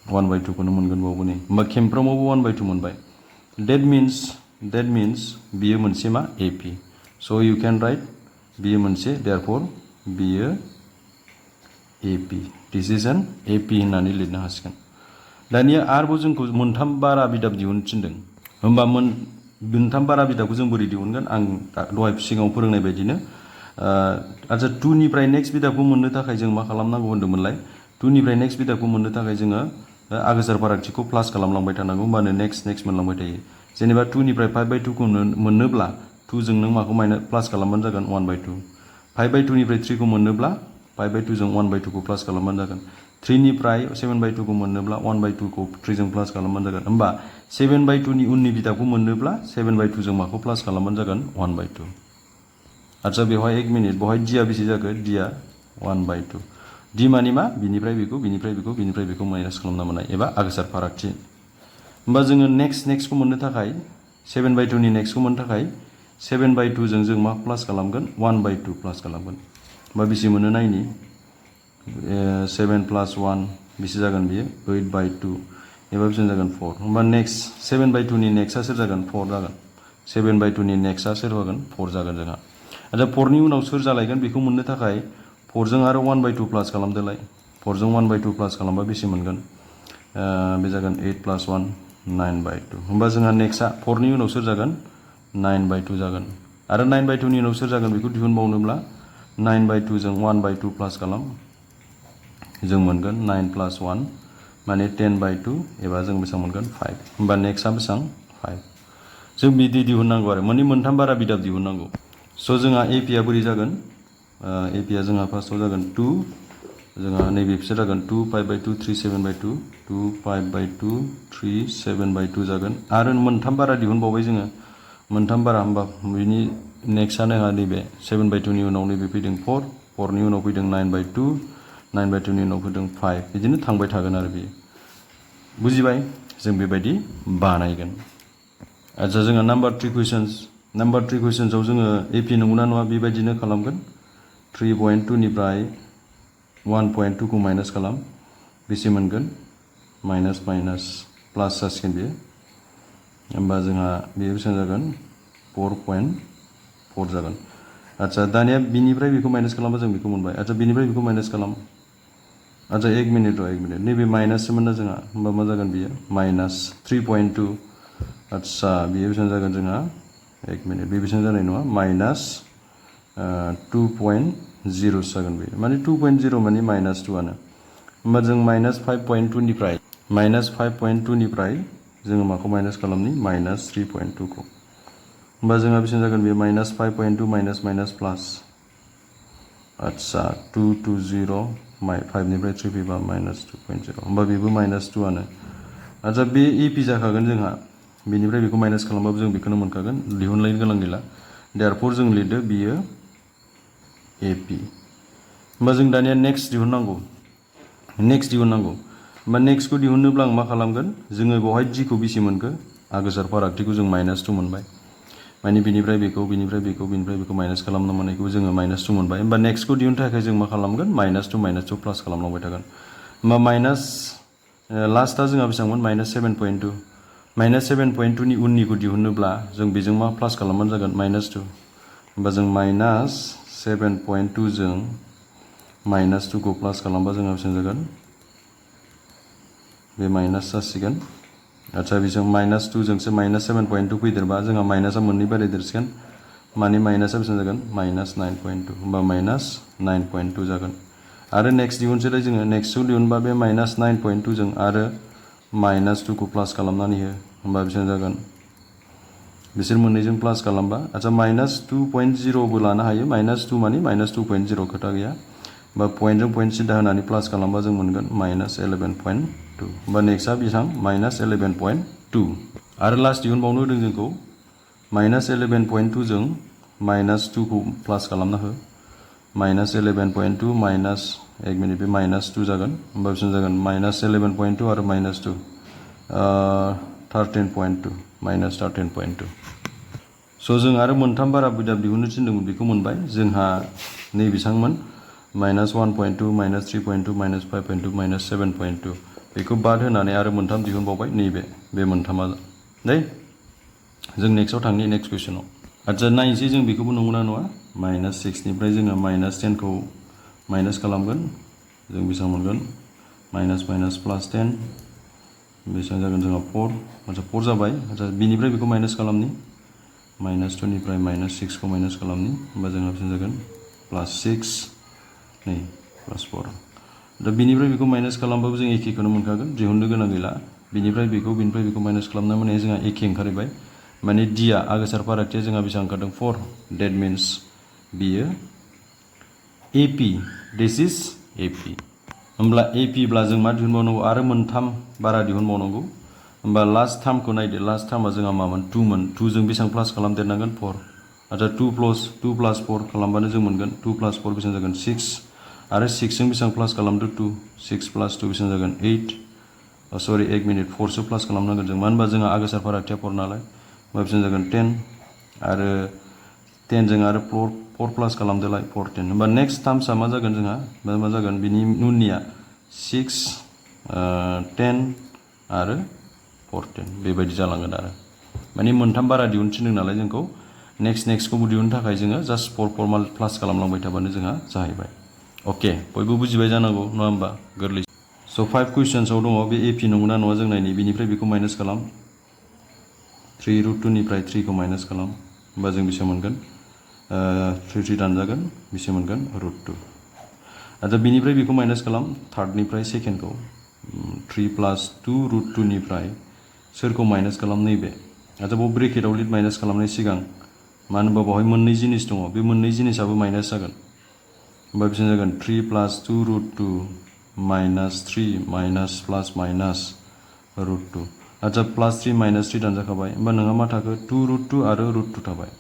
[SPEAKER 1] 1/2 खौनो मोनगोन बावबो नै होमबा खेमफ्रामावबो 1/2 मोनबाय that means बियो मोनसे मा AP so you can write बियो मोनसे therefore बियो AP this is an AP होननानै लिरनो हासिगोन दानिया आरोबाव जोंखौ मोनथाम बारा बिदाब दिहुननो थिनदों होमबा मोनथाम बारा बिदाबखौ जों बोरै दिहुनगोन आं दहाय सिगाङाव फोरोंनाय बायदिनो आচ্ছা 2 निफ्राय नेक्स्ट बिदाबखौ मोननो थाखाय जों मा खालामनांगौ होनदोंमोनलाय 2 निफ्राय नेक्स्ट बिदाबखौ मोननो थाखाय जोङो आगोसार फारागथिखौ प्लास खालामलांबाय थानांगौ होमबानो नेक्स्ट मोनलांबाय थायो जेनेबा 2 निफ्राय 5/2 खौ मोननोब्ला 2 जों नों माखौ माइनास प्लास खालामबानो जागोन 1/2 5/2 निफ्राय 3 खौ मोननोब्ला 5/2 जों 1/2 खौ प्लास खालामबानो जागोन 3 निफ्राय 7/2 खौ मोननोब्ला 1/2 खौ 3 जों प्लास खालामबानो जागोन होमबा 7/2 नि उननि बिदाबखौ मोननोब्ला 7/2 जों माखौ प्लास खालामबानो जागोन 1/2 आচ্ছা बेवहाय 1 मिनिट बेवहाय d आ बेसे जागोन d आ 1/2 d मानि मा बिनिफ्राय बेखौ माइनास खालामना मोननाय एबा आगोसार फारागथि होमबा जोङो नेक्स्टखौ मोननो थाखाय 7/2 नि नेक्स्टखौ मोननो थाखाय 7/2 जों मा प्लास खालामगोन 1/2 प्लास खालामगोन होमबा बेसे मोनो नायनि 7 + 1 बेसे जागोन बियो 8/2 एबा बेसे जागोन 4 होमबा नेक्स्ट 7/2 नि नेक्स्टआ सोर जागोन 4 जागोन 7/2 नि नेक्स्टआ सोर जागोन 4 जागोन जोंहा आरो 4 नि उनाव सोर जालायगोन बेखौ मोननो थाखाय 4 जों आरो 1/2 प्लास खालामदोलाय 4 जों 1/2 प्लास खालामबा बेसे मोनगोन बे जागोन 8 + 1 9/2 होमबा जोंहा नेक्स्टआ 4 नि उनाव सोर जागोन 9/2 जागोन आरो 9/2 नि उनाव सोर जागोन बेखौ दिहुनबावनोब्ला 9/2 जों 1/2 प्लास खालाम जों मोनगोन 9 + 1 माने 10/2 एबा जों बेसेबां मोनगोन 5 होमबा नेक्स्टआ बेसेबां 5 जों बिदि दिहुननांगौ आरो माने मोनथाम बारा बिदाब दिहुननांगौ स' जोंहा AP आ बोरै जागोन AP आ जोंहा फार्स्टआव जागोन 2 जोंहा नैबे फिसा जागोन 2 5/2 3 7/2 2 5/2 3 7/2 जागोन आरो मोनथाम बारा दिहुनबावबाय जोङो मोनथाम बारा होमबा बिनि नेक्स्टआ जोंहा नैबे 7/2 नि उनाव नैबे फैदों 4 नि उनाव फैदों 9/2 9/2 नि उनाव फैदों 5 बिदिनो थांबाय थागोन आरो बेयो बुजिबाय जों बेबायदि बानायगोन आচ্ছা जोंहा नाम्बार 3 कुइसन्सआव जोङो AP नंगौना नङा बेबायदिनो खालामगोन 3.2 निफ्राय 1.2 खौ माइनास खालाम बेसे मोनगोन माइनास प्लास जासिगोन बेयो होमबा जोंहा बेयो बेसेबां जागोन 4.4 जागोन आচ্ছা दानिया बिनिफ्राय बेखौ माइनास खालामबा जों बेखौ मोनबाय आচ্ছা बिनिफ्राय बेखौ माइनास खालाम आচ্ছা 1 मिनिट नैबे माइनाससोमोन ना जोंहा होमबा मा जागोन बियो माइनास 3.2 आচ্ছা बेयो बेसेबां जागोन जोंहा 1 मिनिट बे बेसेबां जानाय नङा माइनास 2.0 जागोन बे माने 2.0 माने माइनास 2 आनो होमबा जों माइनास 5.2 निफ्राय जोङो माखौ माइनास खालामनि माइनास 3.2 खौ होमबा जोंहा बेसेबां जागोन बे माइनास 5.2 माइनास प्लास आচ্ছা 2 to 0 5 निफ्राय 3 फैबा माइनास 2.0 होमबा बेबो माइनास 2 आनो आচ্ছা बे AP जाखागोन जोंहा बेनिफ्राय बेखौ माइनास खालामबाबो जों बेखौनो मोनखागोन दिहुनलायनो गोनां गैला देयरफर जों लिरदो बियो AP होमबा जों दानिया नेक्स्ट दिहुननांगौ होमबा नेक्स्टखौ दिहुननोब्ला आं मा खालामगोन जोङो बेवहाय d खौ बेसे मोनखो आगोसार फारागथिखौ जों माइनास 2 मोनबाय माने बिनिफ्राय बेखौ माइनास खालामनो मोननायखौ जोङो माइनास 2 मोनबाय होमबा नेक्स्टखौ दिहुननो थाखाय जों मा खालामगोन माइनास 2 प्लास खालामलांबाय थागोन होमबा माइनास लास्टआ जोंहा बेसेबांमोन माइनास 7.2 नि उननिखौ दिहुननोब्ला जों बेजों मा प्लास खालामबानो जागोन माइनास 2 होमबा जों माइनास 7.2 जों माइनास 2 खौ प्लास खालामबा जोंहा बेसेबां जागोन बे माइनास जासिगोन आচ্ছা बेजों माइनास 2 जोंसो माइनास 7.2 फैदेरबा जोंहा माइनासआ मोननै बारायदेरसिगोन माने माइनासा बेसेबां जागोन माइनास 9.2 होमबा माइनास 9.2 जागोन आरो नेक्स्ट दिहुनसैलाय जोङो नेक्स्टखौ दिहुनबा बे माइनास 9.2 जों आरो माइनास 2 खौ प्लास खालामनानै हो होमबा बेसेबां जागोन बिसोर मोननैजों प्लास खालामबा आচ্ছা माइनास 2.0 बो लानो हायो माइनास 2 माने माइनास 2.0 खोथा गैया बा पइन्टजों पइन्ट सिदा होनानै प्लास खालामबा जों मोनगोन माइनास 11.2 होमबा नेक्स्टआ बेसेबां माइनास 11.2 आरो लास्ट दिहुनबावनो होदों जोंखौ माइनास 11.2 जों माइनास 2 खौ प्लास खालामना हो माइनास 11.2 माइनास एक मिनिट बे माइनास 2 जागोन होमबा बेसेबां जागोन माइनास 11.2 आरो माइनास 2 13.2 माइनास 13.2 स' जों आरो मोनथाम बारा बिदाब दिहुननो थिनदोंमोन बेखौ मोनबाय जोंहा नै बेसांमोन माइनास 1.2 माइनास 3.2 माइनास 5.2 माइनास 7.2 बेखौ बाद होनानै आरो मोनथाम दिहुनबावबाय नैबे बे मोनथामा दे जों नेक्स्टआव थांनि नेक्स्ट कुइसनाव आচ্ছা नायनोसै जों बेखौबो नंगौना नङा माइनास 6 निफ्राय जोङो माइनास 10 खौ माइनास खालामगोन जों बेसेबां मोनगोन माइनास माइनास प्लास 10 बेसेबां जागोन जोंहा 4 आচ্ছা 4 जाबाय आচ্ছা बिनिफ्राय बेखौ माइनास खालामनि माइनास 2 निफ्राय माइनास 6 खौ माइनास खालामनि होमबा जोंहा बेसेबां जागोन प्लास 6 नै प्लास 4 दा बिनिफ्राय बेखौ माइनास खालामबाबो जों एखेखौनो मोनखागोन दिहुननो गोनां गैला बिनिफ्राय बेखौ माइनास खालामना माने जोंहा एखे ओंखारबाय माने डिआ आगोसार फारागथिया जोंहा बेसेबां ओंखारदों 4 डेट मिन्स बियो एपि दिस इज एपि होमब्ला एपि ब्ला जों मा दिहुनबावनांगौ आरो मोनथाम बारा दिहुनबावनांगौ होमबा लास्ट टार्मखौ नायदो लास्ट टार्मा जोंहा मामोन 2 मोन 2 जों बेसेबां प्लास खालामदेरनांगोन 4 आচ্ছা 2 प्लास 4 खालामबानो जों मोनगोन 2 प्लास 4 बेसेबां जागोन 6 आरो 6 जों बेसेबां प्लास खालामदो 2 6 प्लास 2 बेसेबां जागोन 8 सरि 1 मिनिट 4 सो प्लास खालामनांगोन जों मानो होनबा जोंहा आगोसार फारागथिया 4 नालाय होमबा बेसेबां जागोन 10 आरो 10 जों आरो 4 प्लास खालामदोलाय 4 10 होमबा नेक्स्ट टार्मसा मा जागोन जोंहा मा जागोन बिनि उननिया 6 10 आरो 4 10 बेबायदि जालांगोन आरो माने मोनथाम बारा दिहुनथिनदों नालाय जोंखौ नेक्स्टखौबो दिहुननो थाखाय जोङो जास्ट 4 माल प्लास खालामलांबाय थाबानो जोंहा जाहैबाय अके बयबो बुजिबाय जानांगौ नङा होमबा गोरलै स' 5 कुइसन्सआव दङ बे एपि नंगौना नङा जों नायनि बिनिफ्राय बेखौ माइनास खालाम 3 रुट 2 निफ्राय 3 खौ माइनास खालाम होमबा जों बेसे मोनगोन 3 दानजागोन बेसे मोनगोन रुट 2 आচ্ছা बिनिफ्राय बेखौ माइनास खालाम थार्डनिफ्राय सेकेन्डखौ 3 प्लास 2 रुट 2 निफ्राय सोरखौ माइनास खालाम नैबे आচ্ছা बाव ब्रेकेटआव लिट माइनास खालामनाय सिगां मानो होनबा बावहाय मोननै जिनिस दङ बे मोननै जिनिसाबो माइनास जागोन होमबा बेसेबां जागोन 3 plus 2 root 2 minus 3 minus plus minus root 2 आচ্ছা प्लास 3 माइनास 3 दानजाखाबाय होमबा नोंहा मा थाखो 2 रुट 2 आरो रुट 2 थाबाय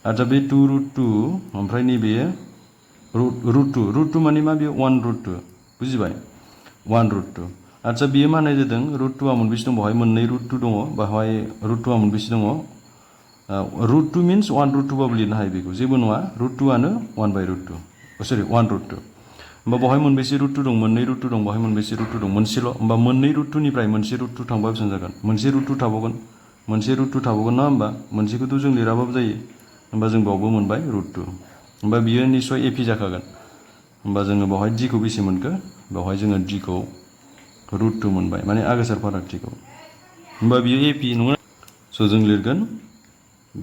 [SPEAKER 1] आচ্ছা बे 2 रुट 2 ओमफ्राय नैबे रुट 2 माने मा बेयो 1 रुट 2 बुजिबाय 1 रुट 2 आচ্ছা बियो मा होननाय जादों रुट 2 आ मोनबेसे दं बावहाय मोननै रुट 2 दङ बावहाय रुट 2 आ मोनबेसे दङ रुट 2 मीन्स 1 रुट 2 बाबो लिरनो हायो बेखौ जेबो नङा रुट 2 आनो 1 बाय रुट 2 सरि 1 रुट 2 होमबा बावहाय मोनबेसे रुट 2 दं मोननै रुट 2 दं बावहाय मोनबेसे रुट 2 दं मोनसेल' होमबा मोननै रुट 2 निफ्राय मोनसे रुट 2 थांबा बेसेबां जागोन मोनसे रुट 2 थाबावगोन ना होमबा मोनसेखौथ' जों लिराबाबो जायो होमबा जों बावबो मोनबाय रुट 2 होमबा बियो निश्चय एपि जाखागोन होमबा जोङो बावहाय डि खौ बेसे मोनखो बावहाय जोङो डि खौ रुट 2 मोनबाय माने आगोसार फारागथिखौ होमबा बियो एपि नङा स' जों लिरगोन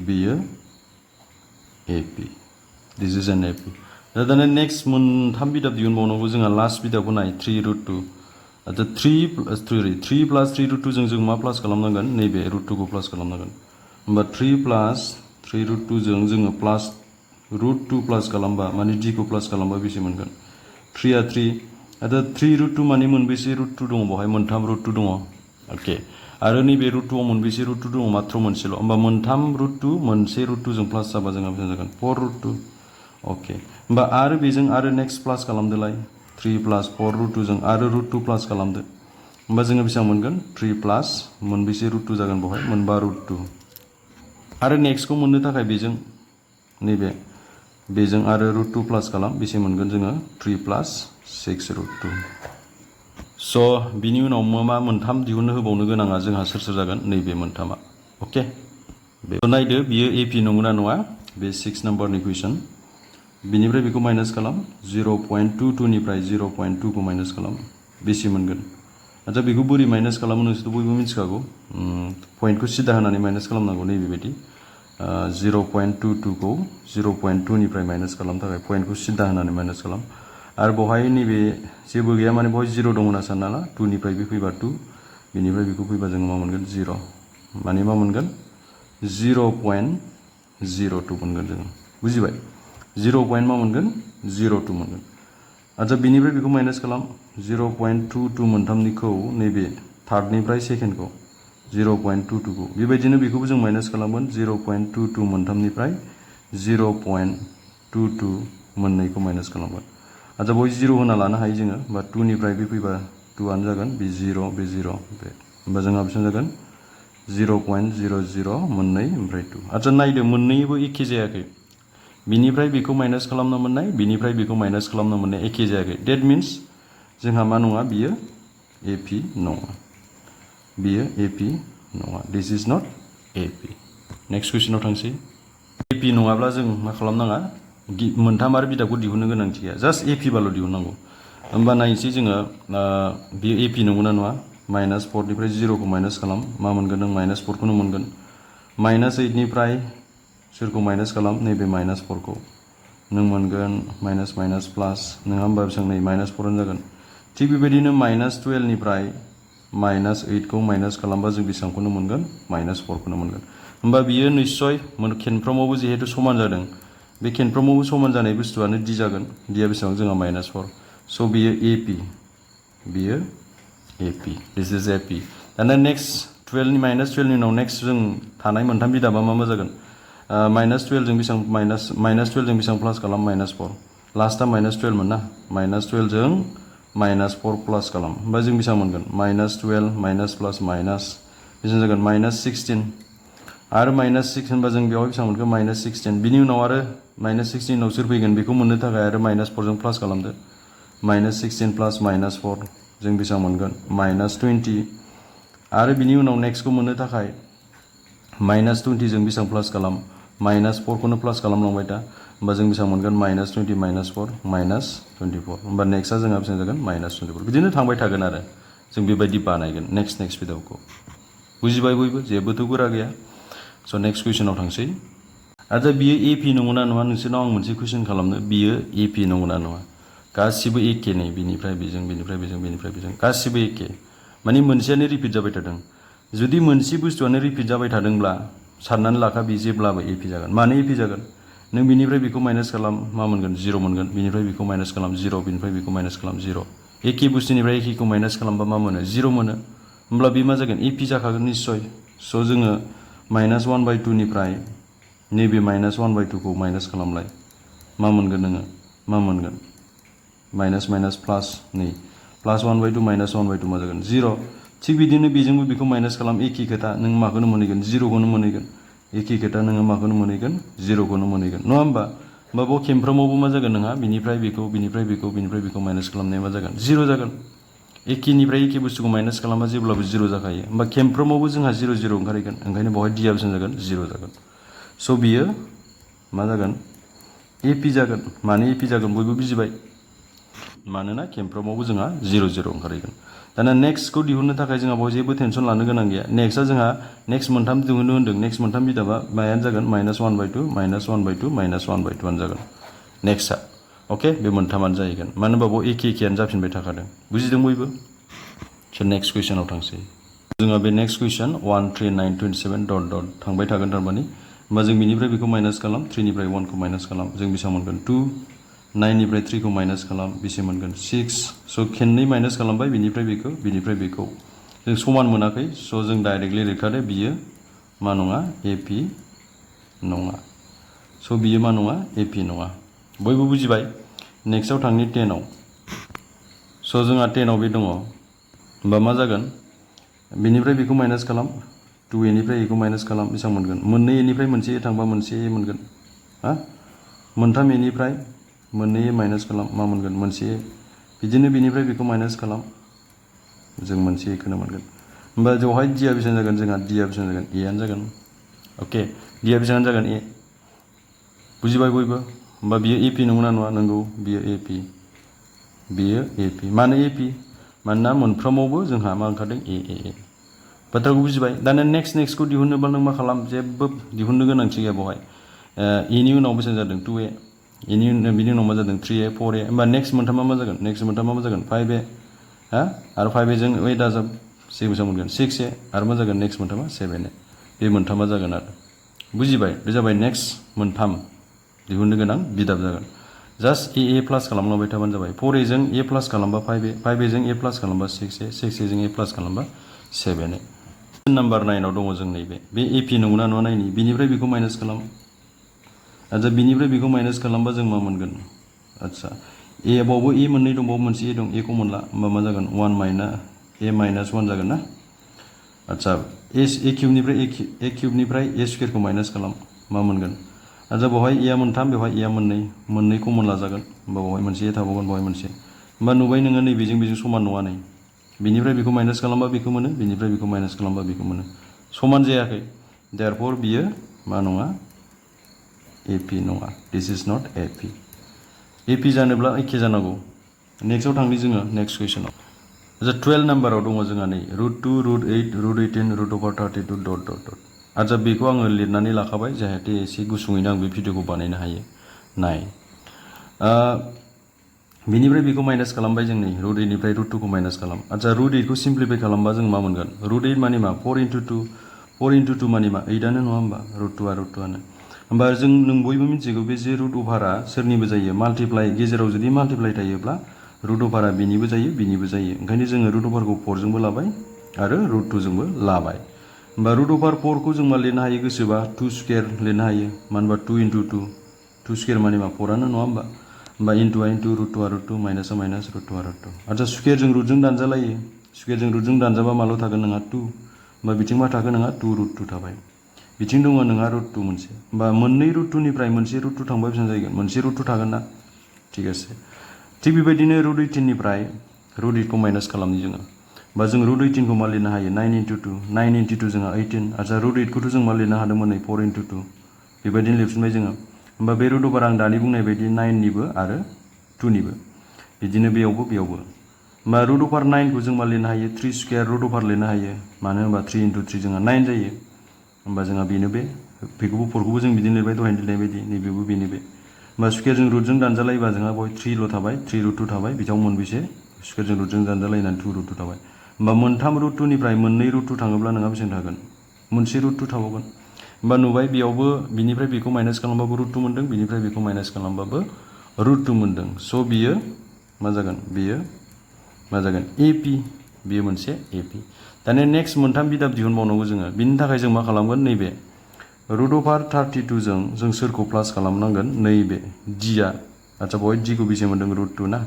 [SPEAKER 1] बियो एपि दिस इज एन एपि दाना नेक्स्ट मोनथाम बिदाब दिहुनबावनांगौ जोंहा लास्ट बिदाबखौ नाय 3 रुट 2 आচ্ছা 3 प्लास 3 रुट 2 जों मा प्लास खालामनांगोन नैबे रुट 2 खौ प्लास खालामनांगोन होमबा 3 प्लास 3 रुट 2 जोङो प्लास रुट 2 प्लास खालामबा माने डि खौ प्लास खालामबा बेसे मोनगोन 3 आ 3 आচ্ছা 3 रुट 2 माने मोनबेसे रुट 2 दङ बावहाय मोनथाम रुट 2 दङ अके आरो नैबे रुट 2 आव मोनबेसे रुट 2 दङ मात्र मोनसेल' होमबा मोनथाम रुट 2 मोनसे रुट 2 जों प्लास जाबा जोंहा बेसेबां जागोन 4 रुट 2 अके होमबा आरो बेजों आरो नेक्स्ट प्लास खालामदोलाय 3 प्लास 4 रुट 2 जों आरो रुट 2 प्लास खालामदो होमबा जोङो बेसेबां मोनगोन 3 प्लास मोनबेसे रुट 2 जागोन बावहाय मोनबा रुट 2 आरो नेक्स्टखौ मोननो थाखाय बेजों नैबे बेजों आरो रुट 2 प्लास खालाम बेसे मोनगोन जोङो 3 प्लास 6 रुट 2 स' बिनि उनाव मा मोनथाम दिहुननो होबावनो गोनाङा जोंहा सोर जागोन नैबे मोनथामा अके बेखौ नायदो बियो एपि नंगौना नङा बे 6 नाम्बारनि कुइसन बिनिफ्राय बेखौ माइनास खालाम 0.22 निफ्राय 0.2 खौ माइनास खालाम बेसे मोनगोन आচ্ছা बेखौ बोरै माइनास खालामो नोंसोरथ' बयबो मिथिखागौ पइन्टखौ सिदा होनानै माइनास खालामनांगौ नैबेबायदि 0.22 खौ 0.2 निफ्राय माइनास खालामनो थाखाय पइन्टखौ सिदा होनानै माइनास खालाम आरो बहाय नैबे जेबो गैया माने बहाय 0 दं होनना सानना ला 2 निफ्राय बे फैबा 2 बेनिफ्राय बेखौ फैबा जों मा मोनगोन 0 माने मा मोनगोन 0.02 मोनगोन जों बुजिबाय 0. मा मोनगोन 02 मोनगोन आচ্ছা बेनिफ्राय बेखौ माइनास खालाम 0.22 मोनथामनिखौ नैबे थार्डनिफ्राय सेकेन्डखौ 0.22 खौ बेबायदिनो बेखौबो जों माइनास खालामगोन 0.22 मोनथामनिफ्राय 0.22 मोननैखौ माइनास खालामगोन आচ্ছা बय 0 होना लानो हायो जोङो बा 2 निफ्राय बे फैबा 2 आनो जागोन बे 0 बे 0 बे होमबा जोंहा बेसेबां जागोन 0.00 मोननै ओमफ्राय 2 आচ্ছা नायदो मोननैबो एखे जायाखै बिनिफ्राय बेखौ माइनास खालामनो मोननाय बिनिफ्राय बेखौ माइनास खालामनो मोननाय एखे जायाखै दैट मीन्स जोंहा मा नङा बियो एपि नङा बियो एपि नङा दिस इज नट एपि नेक्स्ट कुइसनाव थांसै एपि नङाब्ला जों मा खालामनाङा मोनथाम आरो बिदाखौ दिहुननो गोनांथि गैया जास्ट एपि बाल' दिहुननांगौ होमबा नायनोसै जोङो बियो एपि नंगौना नङा माइनास 4 निफ्राय 0 खौ माइनास खालाम मा मोनगोन नों माइनास 4 खौनो मोनगोन माइनास 8 निफ्राय सोरखौ माइनास खालाम नैबे माइनास 4 खौ नों मोनगोन माइनास माइनास प्लास नोंहा होमबा बेसेबां नै माइनास 4 जागोन थिग बेबायदिनो माइनास 12 निफ्राय माइनास 8 खौ माइनास खालामबा जों बेसेबांखौनो मोनगोन माइनास 4 खौनो मोनगोन होमबा बियो निश्चय खेनफ्रोमावबो जिहेतु समान जादों बे खेनफ्रोमावबो समान जानाय बुस्थुआनो d जागोन dआ बेसेबां जोंहा माइनास 4 स' बियो एपि बियो एपि दिस इज एपि दाना नेक्स्ट 12 नि माइनास 12 नि उनाव नेक्स्ट जों थानाय मोनथाम बिदाबा मा जागोन माइनास 12 जों बेसेबां माइनास 12 जों बेसेबां प्लास खालाम माइनास 4 लास्टआ माइनास 12 मोन ना माइनास 12 जों माइनास 4 प्लास खालाम होमबा जों बेसेबां मोनगोन माइनास 12 माइनास प्लास माइनास बेसेबां जागोन माइनास 16 आरो माइनास 6 होनबा जों बेयाव बेसेबां मोनगोन माइनास 16 बिनि उनाव आरो माइनास 16 उनाव सोर फैगोन बेखौ मोननो थाखाय आरो माइनास 4 जों प्लास खालामदो माइनास 16 प्लास माइनास 4 जों बेसेबां मोनगोन माइनास 20 आरो बिनि उनाव नेक्स्टखौ मोननो थाखाय माइनास 20 जों बेसेबां प्लास खालाम माइनास 4 खौनो प्लास खालामलांबाय दा होमबा जों बेसेबां मोनगोन माइनास 20 माइनास 4 माइनास 24 होमबा नेक्स्टआ जोंहा बेसेबां जागोन माइनास 24 बिदिनो थांबाय थागोन आरो जों बेबायदि बानायगोन नेक्स्ट बिदावखौ बुजिबाय बयबो जेबोथ' गोरा गैया स' नेक्स्ट कुइसनाव थांसै आচ্ছা बियो एपि नंगौना नङा नोंसोरनाव आं मोनसे कुइसन खालामनो बियो एपि नंगौना नङा गासिबो एखे नै बिनिफ्राय बेजों बिनिफ्राय बेजों बिनिफ्राय बेजों गासिबो एखे माने मोनसेयानो रिपिट जाबाय थादों जुदि मोनसे बुस्थुआनो रिपिट जाबाय थादोंब्ला साननानै लाखा बे जेब्लाबो एपि जागोन मानो एपि जागोन नों बिनिफ्राय बेखौ माइनास खालाम मा मोनगोन 0 मोनगोन बिनिफ्राय बेखौ माइनास खालाम 0 बिनिफ्राय बेखौ माइनास खालाम 0 एखे बुस्थुनिफ्राय एखेखौ माइनास खालामबा मा मोनो 0 मोनो होमब्ला बे मा जागोन एपि जाखागोन निश्चय स' जोङो माइनास 1/2 निफ्राय नैबे माइनास 1/2 खौ माइनास खालामलाय मा मोनगोन नोङो मा मोनगोन माइनास माइनास प्लास नै प्लास 1/2 माइनास 1/2 मा जागोन 0 थिग बिदिनो बेजोंबो बेखौ माइनास खालाम एखे खोथा नों माखौनो मोनहैगोन 0 खौनो मोनहैगोन एखे खोथा नोङो माखौनो मोनहैगोन 0 खौनो मोनहैगोन नङा होमबा बाव खेमफ्रोमावबो मा जागोन नोंहा बिनिफ्राय बेखौ बिनिफ्राय बेखौ बिनिफ्राय बेखौ माइनास खालामनाया मा जागोन 0 जागोन एखेनिफ्राय एखे बुस्थुखौ माइनास खालामबा जेब्लाबो 0 जाखायो होमबा खेमफ्रोमावबो जोंहा 0 0 ओंखारहैगोन ओंखायनो बेवहाय डिआ बेसेबां जागोन 0 जागोन स' बियो मा जागोन एपि जागोन मानो एपि जागोन बयबो बुजिबाय मानोना खेमफ्रोमावबो जोंहा 0 0 ओंखारहैगोन दाना नेक्स्टखौ दिहुननो थाखाय जोंहा बेवहाय जेबो टेनसन लानो गोनां गैया नेक्स्टआ जोंहा नेक्स्ट मोनथाम दिहुननो होन्दों नेक्स्ट मोनथाम बिदाबा मायानो जागोन माइनास 1/2 माइनास 1/2 माइनास 1/2 आनो जागोन नेक्स्टआ अके बे मोनथामानो जाहैगोन मानो होनबा बेव एखेआनो जाफिनबाय थाखादों बुजिदों बयबो स' नेक्स्ट कुइसनाव थांसै जोंहा बे नेक्स्ट कुइसन 1 3 9 27 डट डट थांबाय थागोन थारमाने होमबा जों बिनिफ्राय बेखौ माइनास खालाम 3 निफ्राय 1 खौ माइनास खालाम जों बेसेबां मोनगोन 2 9 निफ्राय 3 खौ माइनास खालाम बेसे मोनगोन 6 स' खेननै माइनास खालामबाय बिनिफ्राय बेखौ जों समान मोनाखै स' जों डाइरेक्टलि लिरखादो बियो मा नङा एपि नङा स' बियो मा नङा एपि नङा बयबो बुजिबाय नेक्स्टआव थांनि 10 आव स' जोंहा 10 आव बे दङ होमबा मा जागोन बिनिफ्राय बेखौ माइनास खालाम 2a निफ्राय a खौ माइनास खालाम बेसेबां मोनगोन मोननै a निफ्राय मोनसे a थांबा मोनसे a मोनगोन हा मोनथाम a निफ्राय मोननै a माइनास खालाम मा मोनगोन मोनसे a बिदिनो बिनिफ्राय बेखौ माइनास खालाम जों मोनसे a खौनो मोनगोन होमबा बेवहाय डिआ बेसेबां जागोन जोंहा डिआ बेसेबां जागोन a आनो जागोन अके डिआ बेसेबां जागोन a बुजिबाय बयबो होमबा बियो एपि नंगौना नङा नंगौ बियो एपि मानो एपि मानोना मोनफ्रोमावबो जोंहा मा ओंखारदों ए बाथ्राखौ बुजिबाय दाना नेक्स्टखौ दिहुननोबा नों मा खालाम जेबो दिहुननो गोनांथि गैया बेवहाय एनि उनाव बेसेबां जादों 2a बिनि उनाव मा जादों 3a 4a होमबा नेक्स्ट मोनथामा मा जागोन 5a हा आरो 5a जों 8 दाजाब 6 बेसेबां मोनगोन 6a आरो मा जागोन नेक्स्ट मोनथामा 7a बे मोनथामा जागोन आरो बुजिबाय बे जाबाय नेक्स्ट मोनथाम दिहुननो गोनां बिदाब जागोन जास्ट a प्लास खालामलांबाय थाबानो जाबाय 4a जों a प्लास खालामबा 5a 5a जों a प्लास खालामबा 6a 6a जों a प्लास खालामबा 7a नाम्बार 9 आव दङ जों नैबे बे ap नंगौना नङा नायनि बिनिफ्राय बेखौ माइनास खालाम आচ্ছা बिनिफ्राय बेखौ माइनास खालामबा जों मा मोनगोन आচ্ছা a बावबो a मोननै दंबावो मोनसे a दं a खौ मोनला होमबा मा जागोन 1 माइनास a माइनास 1 जागोन ना आচ্ছা a क्यूबनिफ्राय a स्क्वायर खौ माइनास खालाम मा मोनगोन आচ্ছা बेवहाय a आ मोनथाम बेवहाय a आ मोननै कमन लाजागोन होमबा बेवहाय मोनसे a थाबावगोन बेवहाय मोनसे होमबा नुबाय नोङो नैबेजों बेजों समान नङा नै बिनिफ्राय बेखौ माइनास खालामबा बेखौ मोनो बिनिफ्राय बेखौ माइनास खालामबा बेखौ मोनो समान जायाखै देयरफर बियो मा नङा AP नङा दिस इज नट AP जानोब्ला एखे जानांगौ नेक्स्टआव थांनि जोङो नेक्स्ट कुइसनाव आচ্ছা 12 नाम्बाराव दङ जोंहा नै √2 √8 √18 √32 डट डट डट आচ্ছা बेखौ आङो लिरनानै लाखाबाय जाहाथे एसे गुसुङैनो आं बे भिडिअखौ बानायनो हायो नाय बिनिफ्राय बेखौ माइनास खालामबाय जों नै √8 निफ्राय √2 खौ माइनास खालाम आচ্ছা √8 खौ सिम्प्लिफाइ खालामबा जों मा मोनगोन √8 माने मा 4 * 2 4 * 2 माने मा 8 आनो नङा होमबा √2 आ √2 आनो होमबा जों नों बयबो मिथिगौ बे जे रुट अभारआ सोरनिबो जायो माल्टिप्लाइ गेजेराव जुदि माल्टिप्लाइ थायोब्ला रुट अभारआ बिनिबो जायो ओंखायनो जोङो रुट अभारखौ 4 जोंबो लाबाय आरो √2 जोंबो लाबाय होमबा रुट अभार 4 खौ जों मा लिरनो हायो गोसोबा 2 स्क्वायर लिरनो हायो मानो होनबा 2 * 2 2 स्क्वायर माने मा 4 आनो नङा होमबा होमबा इनटु √2 आ √2 माइनास आ माइनास √2 आ √2 आচ্ছা स्क्वायरजों रुटजों दानजालायो स्क्वायरजों रुटजों दानजाबा माल' थागोन नोंहा 2 होमबा बिथिं मा थागोन नोंहा 2 √2 थाबाय बिथिं दङ नोंहा √2 मोनसे होमबा मोननै √2 निफ्राय मोनसे √2 थांबा बेसेबां जागोन मोनसे √2 थागोन ना ठीक আছে थिग बेबायदिनो √18 निफ्राय √8 खौ माइनास खालामनि जोङो बा जों √18 खौ मा लिरनो हायो 9 * 2 9 * 2 जोंहा 18 आচ্ছা √8 खौथ' जों मा लिरनो हादोंमोन नै 4 * 2 बेबायदिनो लिरफिनबाय जोङो होमबा बे रुट अभार आं दानि बुंनाय बायदि 9 निबो आरो 2 निबो बिदिनो बेयावबो होमबा रुट अभार 9 खौ जों मा लिरनो हायो 3 स्क्वायर रुट अभार लिरनो हायो मानो होनबा 3 * 3 जोंहा 9 जायो होमबा जोंहा बेनो बेखौबो 4 खौबो जों बिदिनो लिरबाय दहाय लिरनाय बायदि नैबेबो बेनो होमबा स्क्वायरजों रुटजों दानजालायोबा जोंहा बहाय 3 ल' थाबाय 3 √2 थाबाय बिदियाव मोनबेसे स्क्वायरजों रुटजों दानजालायनानै 2 √2 थाबाय होमबा मोनथाम √2 निफ्राय मोननै √2 थाङोब्ला नोंहा बेसेबां थागोन मोनसे √2 थाबावगोन होमबा नुबाय बेयावबो बिनिफ्राय बेखौ माइनास खालामबाबो √2 मोनदों बिनिफ्राय बेखौ माइनास खालामबाबो √2 मोनदों स' बियो मा जागोन AP बियो मोनसे AP दानिया नेक्स्ट मोनथाम बिदाब दिहुनबावनांगौ जोङो बिनि थाखाय जों मा खालामगोन नैबे √32 जों सोरखौ प्लास खालामनांगोन नैबे d आ आচ্ছা बहाय d खौ बेसे मोनदों √2 ना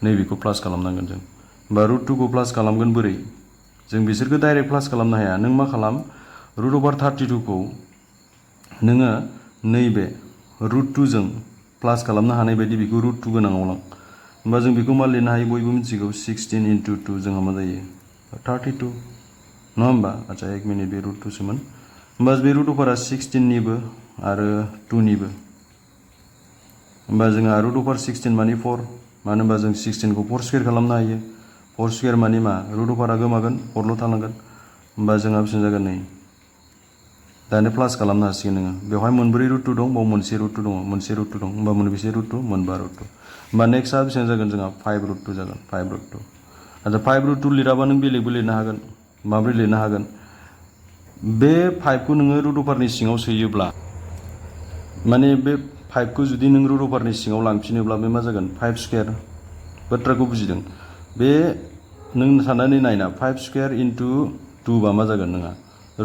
[SPEAKER 1] नैबेखौ प्लास खालामनांगोन जों होमबा √2 खौ प्लास खालामगोन बोरै जों बिसोरखौ डाइरेक्ट प्लास खालामनो हाया नों मा खालाम √32 खौ नोङो नैबे √2 जों प्लास खालामनो हानाय बायदि बेखौ √2 गोनाङाव लां होमबा जों बेखौ मा लिरनो हायो बयबो मिथिगौ 16 * 2 जोंहा मा जायो 32 नङा होमबा आচ্ছা 1 मिनिट बे √2 सोमोन होमबा बे रुट अभारआ 16 निबो आरो 2 निबो होमबा जोंहा रुट अभार 16 माने 4 मानो होनबा जों 16 खौ 4 स्क्वायर खालामनो हायो 4 स्क्वायर माने मा रुट अभारआ गोमागोन 4 ल' थालांगोन होमबा जोंहा बेसेबां जागोन नै दानो प्लास खालामनो हासिगोन नोङो बेवहाय मोनब्रै √2 दं बाव मोनसे √2 दङ होमबा मोनबेसे √2 मोनबा √2 होमबा नेक्स्टआ बेसेबां जागोन जोंहा 5 √2 जागोन 5 √2 आচ্ছা 5 √2 लिराबा नों बेलेगबो लिरनो हागोन माब्रै लिरनो हागोन बे 5 खौ नोङो रुट अभारनि सिङाव सोयोब्ला माने बे 5 खौ जुदि नों रुट अभारनि सिङाव लांफिनोब्ला बे मा जागोन 5 स्क्वायर बाथ्राखौ बुजिदों बे नों साननानै नायना 5 स्क्वायर इनटु 2 बा मा जागोन नोंहा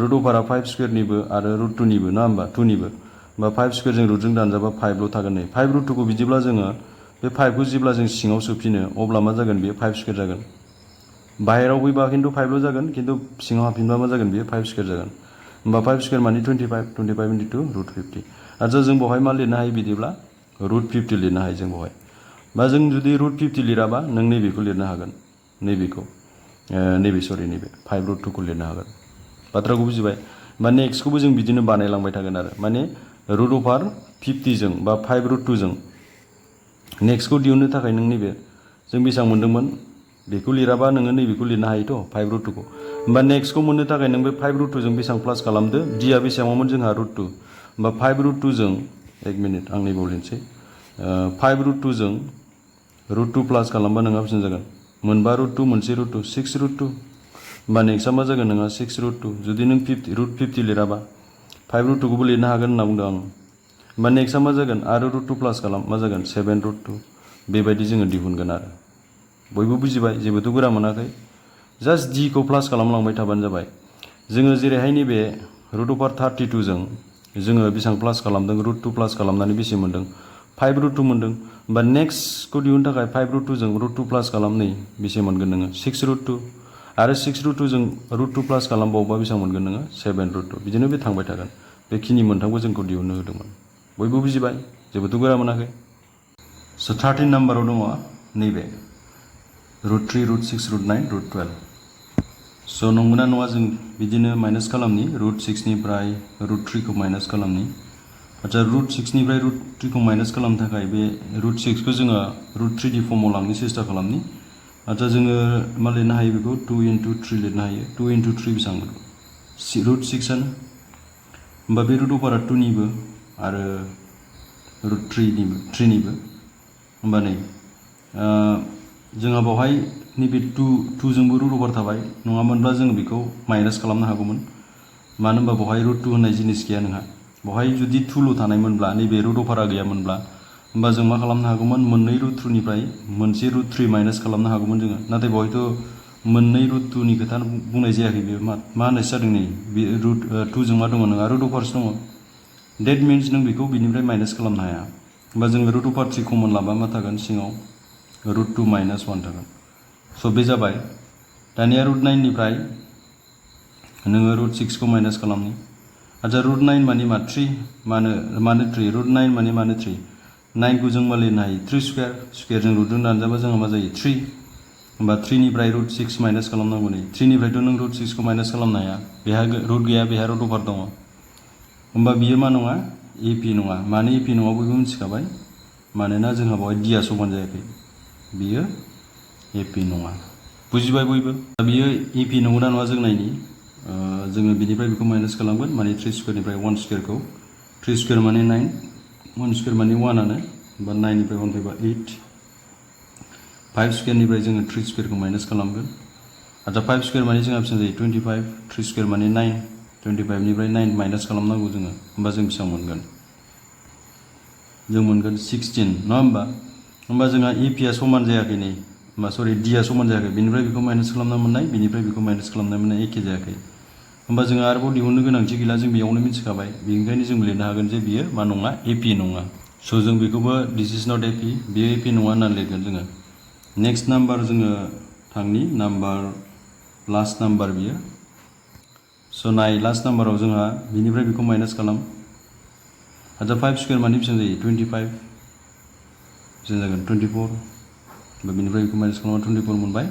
[SPEAKER 1] रुट अभारआ 5 स्क्वायरनिबो आरो √2 निबो ना होमबा 2 निबो होमबा 5 स्क्वायरजों रुटजों दानजाबा 5 ल' थागोन नै 5 √2 खौ बिदिब्ला जोङो बे 5 खौ जेब्ला जों सिङाव सोफिनो अब्ला मा जागोन बेयो 5 स्क्वायर जागोन बाहेराव फैबा खिन्थु 5 ल' जागोन खिन्थु सिङाव हाबफिनबा मा जागोन बेयो 5 स्क्वायर जागोन होमबा 5 स्क्वायर माने 25 * 2 √50 आচ্ছা जों बेवहाय मा लिरनो हायो बिदिब्ला √50 लिरनो हायो जों बेवहाय बा जों जुदि √50 लिराबा नों नैबेखौ लिरनो हागोन नैबेखौ नैबे 5 √2 खौ लिरनो हागोन बाथ्राखौ बुजिबाय बा नेक्स्टखौबो जों बिदिनो बानायलांबाय थागोन आरो माने रुट अभार 50 जों बा 5 √2 जों नेक्स्टखौ दिहुननो थाखाय नों नैबे जों बेसेबां मोन्दोंमोन बेखौ लिराबा नोङो नैबेखौ लिरनो हायोथ' 5 √2 खौ होमबा नेक्स्टखौ मोननो थाखाय नों बे 5 रुट 2 जों बेसेबां प्लास खालामदो d आ बेसेबांमोन जोंहा रुट 2 होमबा 5 रुट 2 जों एक मिनिट आं नैबाव लिरनोसै 5 रुट 2 जों रुट 2 प्लास खालामबा नोंहा बेसेबां जागोन मोनबा रुट 2 मोनसे रुट 2 6 रुट 2 होमबा नेक्स्टआ मा जागोन नोंहा 6 रुट 2 जुदि नों 50 रुट 50 लिराबा 5 रुट 2 खौबो लिरनो हागोन होनना बुंदों आं होमबा नेक्स्टआ मा जागोन आरो रुट 2 प्लास खालाम मा जागोन 7 रुट 2 बेबायदि जोङो दिहुनगोन आरो बयबो बुजिबाय जेबोथ' गोरा मोनाखै जास्ट d खौ प्लास खालामलांबाय थाबानो जाबाय जोङो जेरैहाय नैबे रुट अभार 32 जों जोङो बेसेबां प्लास खालामदों रुट 2 प्लास खालामनानै बेसे मोनदों 5 रुट 2 मोनदों होमबा नेक्स्टखौ दिहुननो थाखाय 5 रुट 2 जों रुट 2 प्लास खालाम नै बेसे मोनगोन नोङो 6 रुट 2 आरो 6 रुट 2 जों रुट 2 प्लास खालामबावोबा बेसेबां मोनगोन नोङो 7 रुट 2 बिदिनो बे थांबाय थागोन बेखिनि मोनथामखौ जोंखौ दिहुननो होदोंमोन बयबो बुजिबाय जेबोथ' गोरा मोनाखै स' 13 नाम्बाराव दङ नैबे रुट 3 रुट 6 रुट 9 रुट 12 स' नंगौना नङा जों बिदिनो माइनास खालामनि रुट 6 निफ्राय रुट 3 खौ माइनास खालामनि आচ্ছা रुट 6 निफ्राय रुट 3 खौ माइनास खालामनो थाखाय बे रुट 6 खौ जोङो रुट 3 नि फर्माव लांनो सेस्था खालामनि आচ্ছা जोङो मा लिरनो हायो बेखौ 2 into 3 लिरनो हायो 2 into 3 बेसेबां रुट 6 आनो होमबा बे रुट अभारा 2 निबो आरो रुट 3 निबो होमबा नै जोंहा बावहाय नैबे 2 जोंबो रुट अभार थाबाय नङामोनब्ला जों बेखौ माइनास खालामनो हागौमोन मानो होनबा बावहाय रुट 2 होननाय जिनिस गैया नोंहा बावहाय जुदि 2 ल' थानायमोनब्ला नैबे रुट अभारा गैयामोनब्ला होमबा जों मा खालामनो हागौमोन मोननै रुट 2 निफ्राय मोनसे रुट 3 माइनास खालामनो हागौमोन जोङो नाथाय बावहायथ' मोननै रुट 2 नि खोथा बुंनाय जायाखै बे मा होननायसो जादों नै बे रुट 2 जों मा दङ नोंहा रुट अभारसो दङ डेट मिन्स नों बेखौ बिनिफ्राय माइनास खालामनो हाया होमबा जोङो रुट अभार 3 कमन लाबा मा थागोन सिङाव रुट 2 माइनास 1 थागोन स' बे जाबाय दानिया रुट 9 निफ्राय नोङो रुट 6 खौ माइनास खालामनि आচ্ছা रुट 9 माने मा 3 मानो 3 रुट 9 माने मानो 3 9 खौ जों मा लिरनो हायो 3 स्क्वायर जों रुटजों दानजाबा जोंहा मा जायो 3 होमबा 3 निफ्राय रुट 6 माइनास खालामनांगौ नै 3 निफ्रायथ' नों रुट 6 खौ माइनास खालामनो हाया बेहा रुट गैया बेहा रुट अभार दङ होमबा बियो मा नङा एपि नङा मानो एपि नङा बयबो मिथिखाबाय मानोना जोंहा बावहाय d आ समान जायाखै बियो एपि नङा बुजिबाय बयबो बियो एपि नंगौना नङा जों नायनि जोङो बिनिफ्राय बेखौ माइनास खालामगोन माने 3 स्क्वायरनिफ्राय 1 स्क्वायरखौ 3 स्क्वायर माने 9 1 स्क्वायर माने 1 आनो होमबा 9 निफ्राय 1 फैबा 8 5 स्क्वायरनिफ्राय जोङो 3 स्क्वायरखौ माइनास खालामगोन आচ্ছা 5 स्क्वायर माने जोंहा बेसेबां जायो 25 3 स्क्वायर माने 9 25 निफ्राय 9 माइनास खालामनांगौ जोङो होमबा जों बेसेबां मोनगोन जों मोनगोन 16 नङा होमबा जोंहा एपि आ समान जायाखै नै होमबा सरि d आ समान जायाखै बिनिफ्राय बेखौ माइनास खालामना मोननाय बिनिफ्राय बेखौ माइनास खालामना मोननाय एखे जायाखै होमबा जोङो आरोबाव दिहुननो गोनांथि गैला जों बेयावनो मिथिखाबाय बेनिखायनो जों लिरनो हागोन जे बियो मा नङा एपि नङा स' जों बेखौबो दिस इज नट एपि बियो एपि नङा होननानै लिरगोन जोङो नेक्स्ट नाम्बार जोङो थांनि नाम्बार लास्ट नाम्बार बियो स' नाय लास्ट नाम्बाराव जोंहा बिनिफ्राय बेखौ माइनास खालाम आচ্ছা 5 स्क्वायर माने बेसेबां जायो 25 बेसेबां जागोन 24 होमबा बिनिफ्राय बेखौ माइनास खालामबा 24 मोनबाय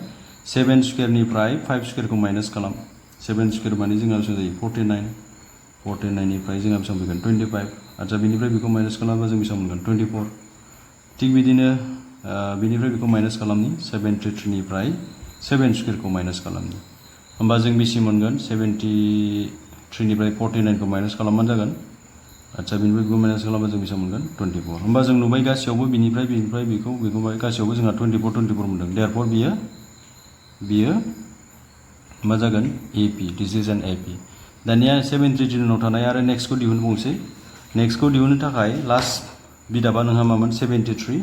[SPEAKER 1] 7 स्क्वायरनिफ्राय 5 स्क्वायरखौ माइनास खालाम 7 स्क्वायर माने जोंहा बेसेबां जायो 49 निफ्राय जोंहा बेसेबां फैगोन 25 आচ্ছা बिनिफ्राय बेखौ माइनास खालामबा जों बेसेबां मोनगोन 24 थिग बिदिनो बिनिफ्राय बेखौ माइनास खालामनि 73 निफ्राय 7 स्क्वायरखौ माइनास खालामनि होमबा जों बेसे मोनगोन 73 निफ्राय 49 खौ माइनास खालामबानो जागोन आচ্ছা बिनिफ्राय बेखौ माइनास खालामबा जों बेसेबां मोनगोन 24 होमबा जों नुबाय गासैयावबो बिनिफ्राय बेखौ गासैयावबो जोंहा 24 मोनदों देयरफर बियो मा जागोन एपि दिस इज एन एपि दानिया 73 उनाव थानाय आरो नेक्स्टखौ दिहुनबावनोसै नेक्स्टखौ दिहुननो थाखाय लास्ट बिदाबा नोंहा मामोन 73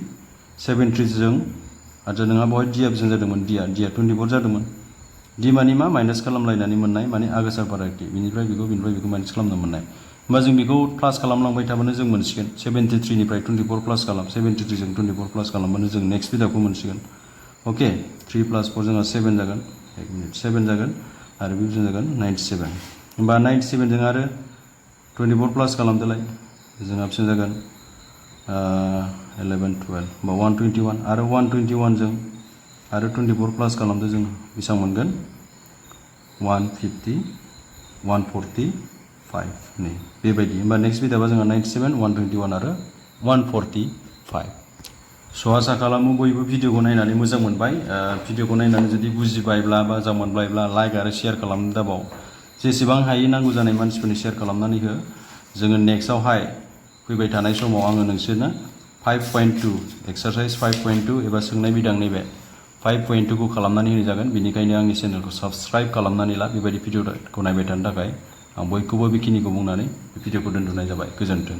[SPEAKER 1] जों आচ্ছা नोंहा बावहाय d आ बेसेबां जादोंमोन d आ 24 जादोंमोन d माने मा माइनास खालामलायनानै मोननाय माने आगोसार फारागथि बिनिफ्राय बेखौ माइनास खालामना मोननाय होमबा जों बेखौ प्लास खालामलांबाय थाबानो जों मोनसिगोन 73 निफ्राय 24 प्लास खालाम 73 जों 24 प्लास खालामबानो जों नेक्स्ट बिदाबखौ मोनसिगोन अके 3 + 4 जोंहा 7 जागोन 7 जागोन आरो बे बेसेबां जागोन 97 होमबा 97 जों आरो 24 प्लास खालामदोलाय जोंहा बेसेबां जागोन 11 12 होमबा 121 आरो 121 जों आरो 24 प्लास खालामदो जों बेसेबां मोनगोन 145 नै बेबायदि होमबा नेक्स्ट बिदाबा जोंहा 97 121 आरो 145 स' आसा खालामो बयबो भिडिअखौ नायनानै मोजां मोनबाय भिडिअखौ नायनानै जुदि बुजिबायब्ला बा मोजां मोनबायब्ला लाइक आरो शेयार खालामनो दाबाव जेसेबां हायो नांगौ जानाय मानसिफोरनि शेयार खालामनानै हो जोङो नेक्स्टआवहाय फैबाय थानाय समाव आङो नोंसोरनो 5.2 एक्सारसाइज 5.2 एबा सोंनाय बिदां नैबे 5.2 खौ खालामनानै होनाय जागोन बेनिखायनो आंनि चेनेलखौ साबस्क्राइब खालामनानै ला बेबायदि भिडिअखौ नायबाय थानो थाखाय आं बयखौबो बेखिनिखौ बुंनानै बे भिडिअखौ दोनथ'नाय जाबाय गोजोन्थों।